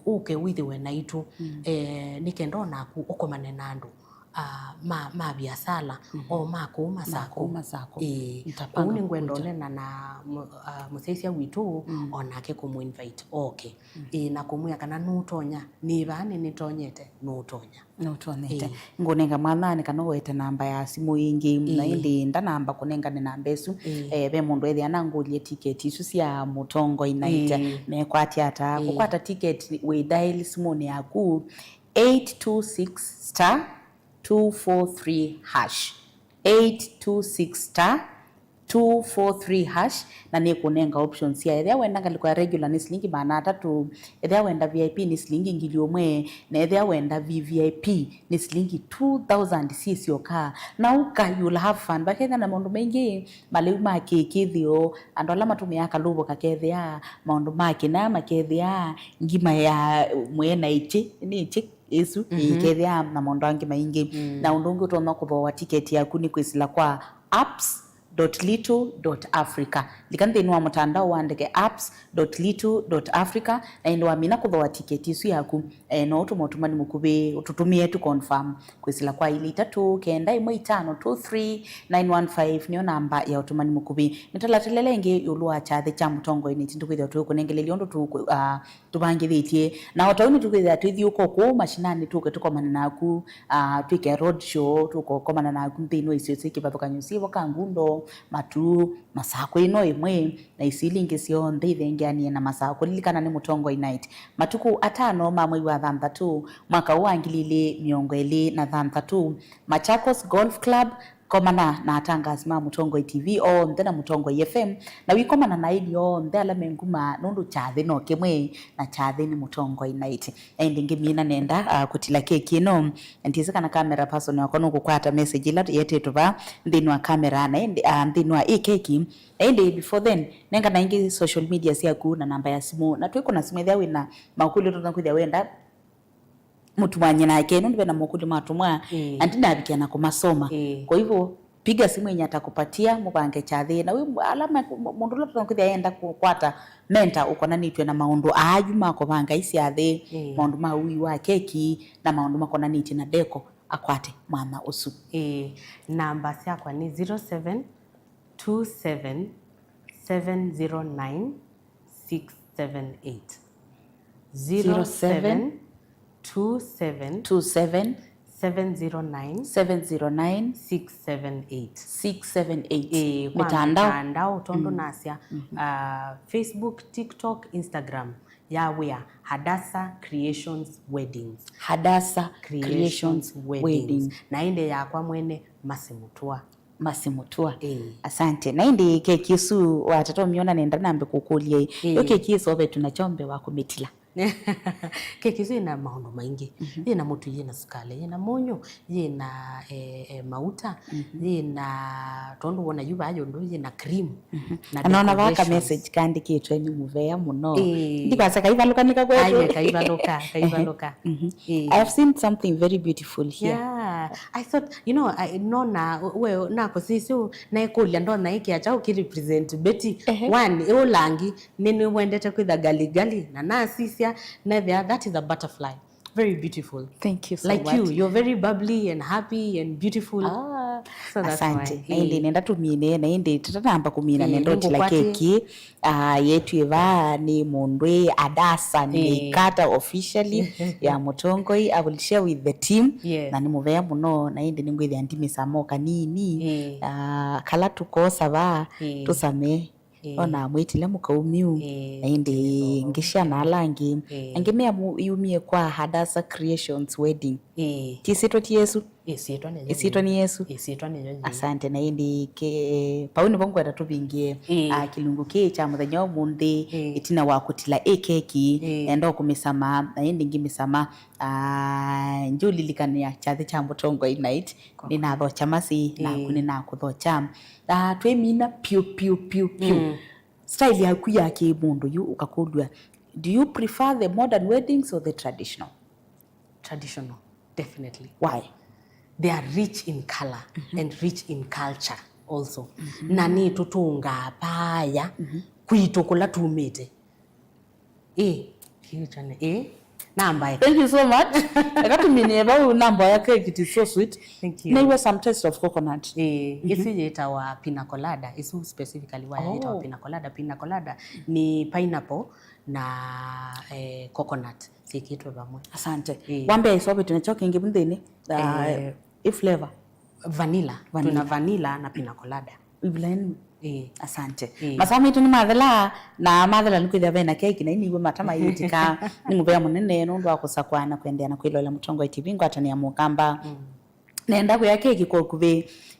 ũke wĩthĩwe naitũ. Eh, nĩ kenda o naku ũkomane na andũ ah, ma, ma viasala, o ma kũu Masakũ. Masakũ. Ĩĩ. Nitapanga kũu nĩngwenda kũja. Ũnena na mũ-, ah, mũsyaĩĩsya witũ, o nake kũmũinvite oke. Ĩĩ, na kũmwĩa kana nũtonya, nĩ vaa nĩnĩtonyete, nũtonya. Nũtonyete. Ĩĩ. Ngũnenga mwananĩ kana ũete namba ya simũ ĩngĩ, na ĩndĩ ndanamba kũnengane namba ĩsu. Ĩĩ. Eh, ve mũndũ ethĩa nangũlye tiketi isu sya Mũtongoi Night. Ĩĩ. Mekwatya ata? Ĩĩ. Kũkwata tiketi wĩ dial simũnĩ yaku, eight two six star two four three hash, eight two six star two four three hash, na nĩkũnenga options sya, ethĩa wenda ngalĩko ya regular nĩ silingi maana atatũ, ethĩa wenda V I P nĩ silingi ngili ũmwe, na ethĩa wenda V V I P nĩ silingi two thousand syĩ syoka. Na ũka, you'll have fun. Vakethĩa na maũndũ maingĩ, malĩu ma kĩkĩthĩo, andũ ala matũmĩaa kalũvũ kakethĩa, maũndũ ma kĩna makethĩa, ngima ya mwĩe na ĩkĩ, nĩ ĩkĩ ĩsu, mhm, ĩkethĩa na maũndũ angĩ maingĩ. Mm. Na ũndũ ũngĩ ũtonya kũthooa tiketi yaku nĩ kwĩsĩla kwa apps dot little dot africa. Lika nthĩnĩ wa mũtandao wandĩke apps dot little dot africa, na ĩndĩ wamina kũthooa tiketi ĩsu yaku, eh, no ũtũme ũtũmani mũkuvĩ, ũtũtũmĩe tu confirm kwĩsĩla kwa ilĩ itatũ kenda ĩmwe itano two three nine one five, nĩyo namba ya ũtũmani mũkuvĩ. Mĩtalatala ĩla ĩngĩ ĩũlũ wa kyathĩ kya mũtongoi nĩ tindũ kwĩthĩwa tũkũnengelelya ũndũ tũkũ-, ah, tũvangĩthĩtye. Na o ta ũu nĩtũkwĩthĩa twĩthi ũko kũu mashinani, tũke tũkomane naku, ah, twĩke road show, tũkokomana naku nthĩnĩ wa isio syĩ kĩvathũkany'o syĩvo, Kangundo, Matuu, Masakũ ĩno ĩmwe, na isu ila ingĩ syonthe ithengeanie na Masakũ. Lilikana nĩ Mũtongoi Night. Matukũ atano ma mwei wa thanthatũ, mwaka ũũ wa ngili ilĩ mĩongo ĩlĩ na thanthatũ, Machakos Golf Club, komana na atangasi ma Mũtongoi T V onthe na Mũtongoi F M, na wĩkomana na aini onthe ala me nguma, nũndũ kyathĩ no kĩmwe, na kyathĩ nĩ Mũtongoi Night. Na ĩndĩ ngĩmina nenda, ah, kũtila keki ĩno, ndyĩsĩ kana camera person wakwa nũkũkwata message ĩla yetĩtwe vaa nthĩnĩ wa camera, na ĩndĩ, ah, nthĩnĩ wa ĩ keki. Na ĩndĩ before then, nengana ĩngĩ social media syaku na namba ya simũ, na twĩkũna simũ ethĩa wĩna makũlyo tũna kwĩthĩa wenda mũtumany'e nake, nũndũ ve na mokũlyo matũmwa, ĩĩ, na ndinavikia na kũmasoma. Ĩĩ. Kwa hivyo, piga simu yenye atakupatia, mũvange kyathĩ. Na wĩ ala ma-, mũ-, mũndũ ũla tũnakwĩthĩa yenda kũkwata mentor ũkonanĩtw'e na maũndũ aa yu ma kũvanga isyathĩ, ĩĩ, maũndũ ma ũi wa keki, na maũndũ makonanĩtye na deco, akwate mwanya ũsu. Ĩĩ, namba syakwa nĩ zero seven two seven seven zero nine six seven eight. Zero seven two seven two seven seven zero nine seven zero nine six seven eight. Six seven eight. Ĩĩ, kwa mĩtandao. Mĩtandao, tondũ, mm, nasya, mhm, ah, Facebook, TikTok, Instagram, ya wĩa, Hadasa Creations Weddings. Hadasa Creations Creations Weddings. Weddings. Na ĩndĩ yakwa mwene Mercy Mutua. Mercy Mutua. Ĩĩ. Asante. Na ĩndĩ keki ĩsu watata ũmyona nenda nambe kũkũlya ĩ. Ĩĩ. Yo keki ĩsovetwe na kyombe wa kũmĩtila. Keki ĩsu ĩna maũndũ maingĩ. Mhm. Yĩna mũtu, yĩna sukali, yĩna mũnyũ, yĩna, eh, eh, mauta, mhm, yĩna, tondũ wona yu vaa yũndũ, yĩna cream. Mhm. Na nona vaa ka decorations. Message kaandĩkĩtwe nĩ mũvea mũno. Ĩĩ. Ndikwasya kaivalũkanĩka kwetu. Aye, kaivalũka, kaivalũka. Mhm. Ĩĩ. I have seen something very beautiful here. Yeah. I thought, you know, I, nona, we, nakũsisya, naĩkũlya, ndona ĩkĩa kyaũ kĩ represent Betty. Ehe. One, ĩ ũlangi, nĩ, nĩwendete kwĩtha gali gali, na nasisya, nethĩa, that is a butterfly. Very beautiful. Thank you so much. Like you, you're very bubbly and happy and beautiful. Ah, so that's why. Asante. Na ĩndĩ, eh, nenda tũmine, na ĩndĩ tũtanamba kũmina, eh, nenda ũtila keki. Ah, yetu ĩva nĩ mũndũ ĩ Hadasa, eh, nĩikata officially ya Mũtongoi. I will share with the team. Yes. Na nĩ mũvea mũno, na ĩndĩ nĩngwĩthĩa ndimĩsama o kanini. Eh. Ah, kala tũkosa vaa, eh, tũsame. Ĩĩ. Ona mwĩtile mũkaumiu, ĩĩ, na ĩndĩ ngĩsya na ala angĩ. Ĩĩ. Angĩ mea mu-, yumie kwa Hadasa Creations Wedding. Ĩĩ. Ti ĩsyĩtwa ti Yesu? Ĩsyĩtwa nĩyo. Ĩsyĩtwa nĩ Yesu? Ĩsyĩtwa nĩyo yĩĩ. Asante, na ĩndĩ ke-, pau nĩvo ngwenda tũvingĩe, ĩĩ, ah, kĩlungu kĩĩ kya mũthenya ũmũnthĩ, ĩĩ, ĩtina wa kũtila ĩ keki, ĩĩ, nenda kũmĩsama, na ĩndĩ ngĩmĩsama, ah, njũlilikania kyathĩ kya Mũtongoi Night, nĩnathokya Mercy, naku, ĩĩ, nĩnakũthokya. Ah, twĩmina piũ, piũ, piũ, piũ. Mm. Style yaku ya kĩmũndũ yu ũkakũlw'a, do you prefer the modern weddings or the traditional? Traditional, definitely. Why? They are rich in color, mhm, and rich in culture also. Mhm. Na nĩtũtũngaa paaya, mhm, kwitũ kũla tumĩte. Ĩĩ, kĩu kyone. Ĩĩ, nambae. Thank you so much. Eka tũminie vau, namboya cake, it is so sweet. Thank you. Nĩw'a some taste of coconut. Ĩĩ, mhm, ĩsu yĩtawa pina colada. Ĩsu specifically why, oh, yĩtawa pina colada. Pina colada nĩ pineapple na, eh, coconut syĩkĩtwe vamwe. Asante. Ĩĩ. Wambea ĩsovetwe nakyo kĩngĩ vu nthĩnĩ, ah, eh, ĩ flavor. Vanilla. Vanilla. Tuna vanilla na pina colada. Ivulani. Ĩĩ. Asante. Ĩĩ. Masaa maitũ nĩmathela, na mathela nĩkwĩthĩa vena keki, na iniw'e mata mayĩtĩka. Nĩ mũvea mũnene nũndũ wa kũsakwa na kũendeea na kwĩloela Mũtongoi T V, ngwatanĩa Mũkamba. Mm. Nenda kwĩa keki kwa ũkuvĩ,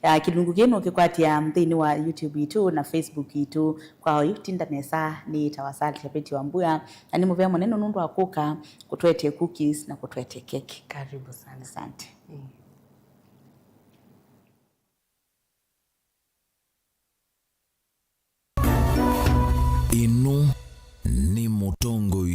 ah, kĩlungu kĩĩ nũkĩkwatĩa nthĩnĩ wa YouTube itũ na Facebook itũ. Kwa oyu, tinda nesa, nĩtawa Sally Chapeti Wambua, na nĩ mũvea mũnene nũndũ wa kũka kũtwetee cookies na kũtwetee keki. Karibu sana. Asante. Mm. Ĩno nĩ Mũtongoi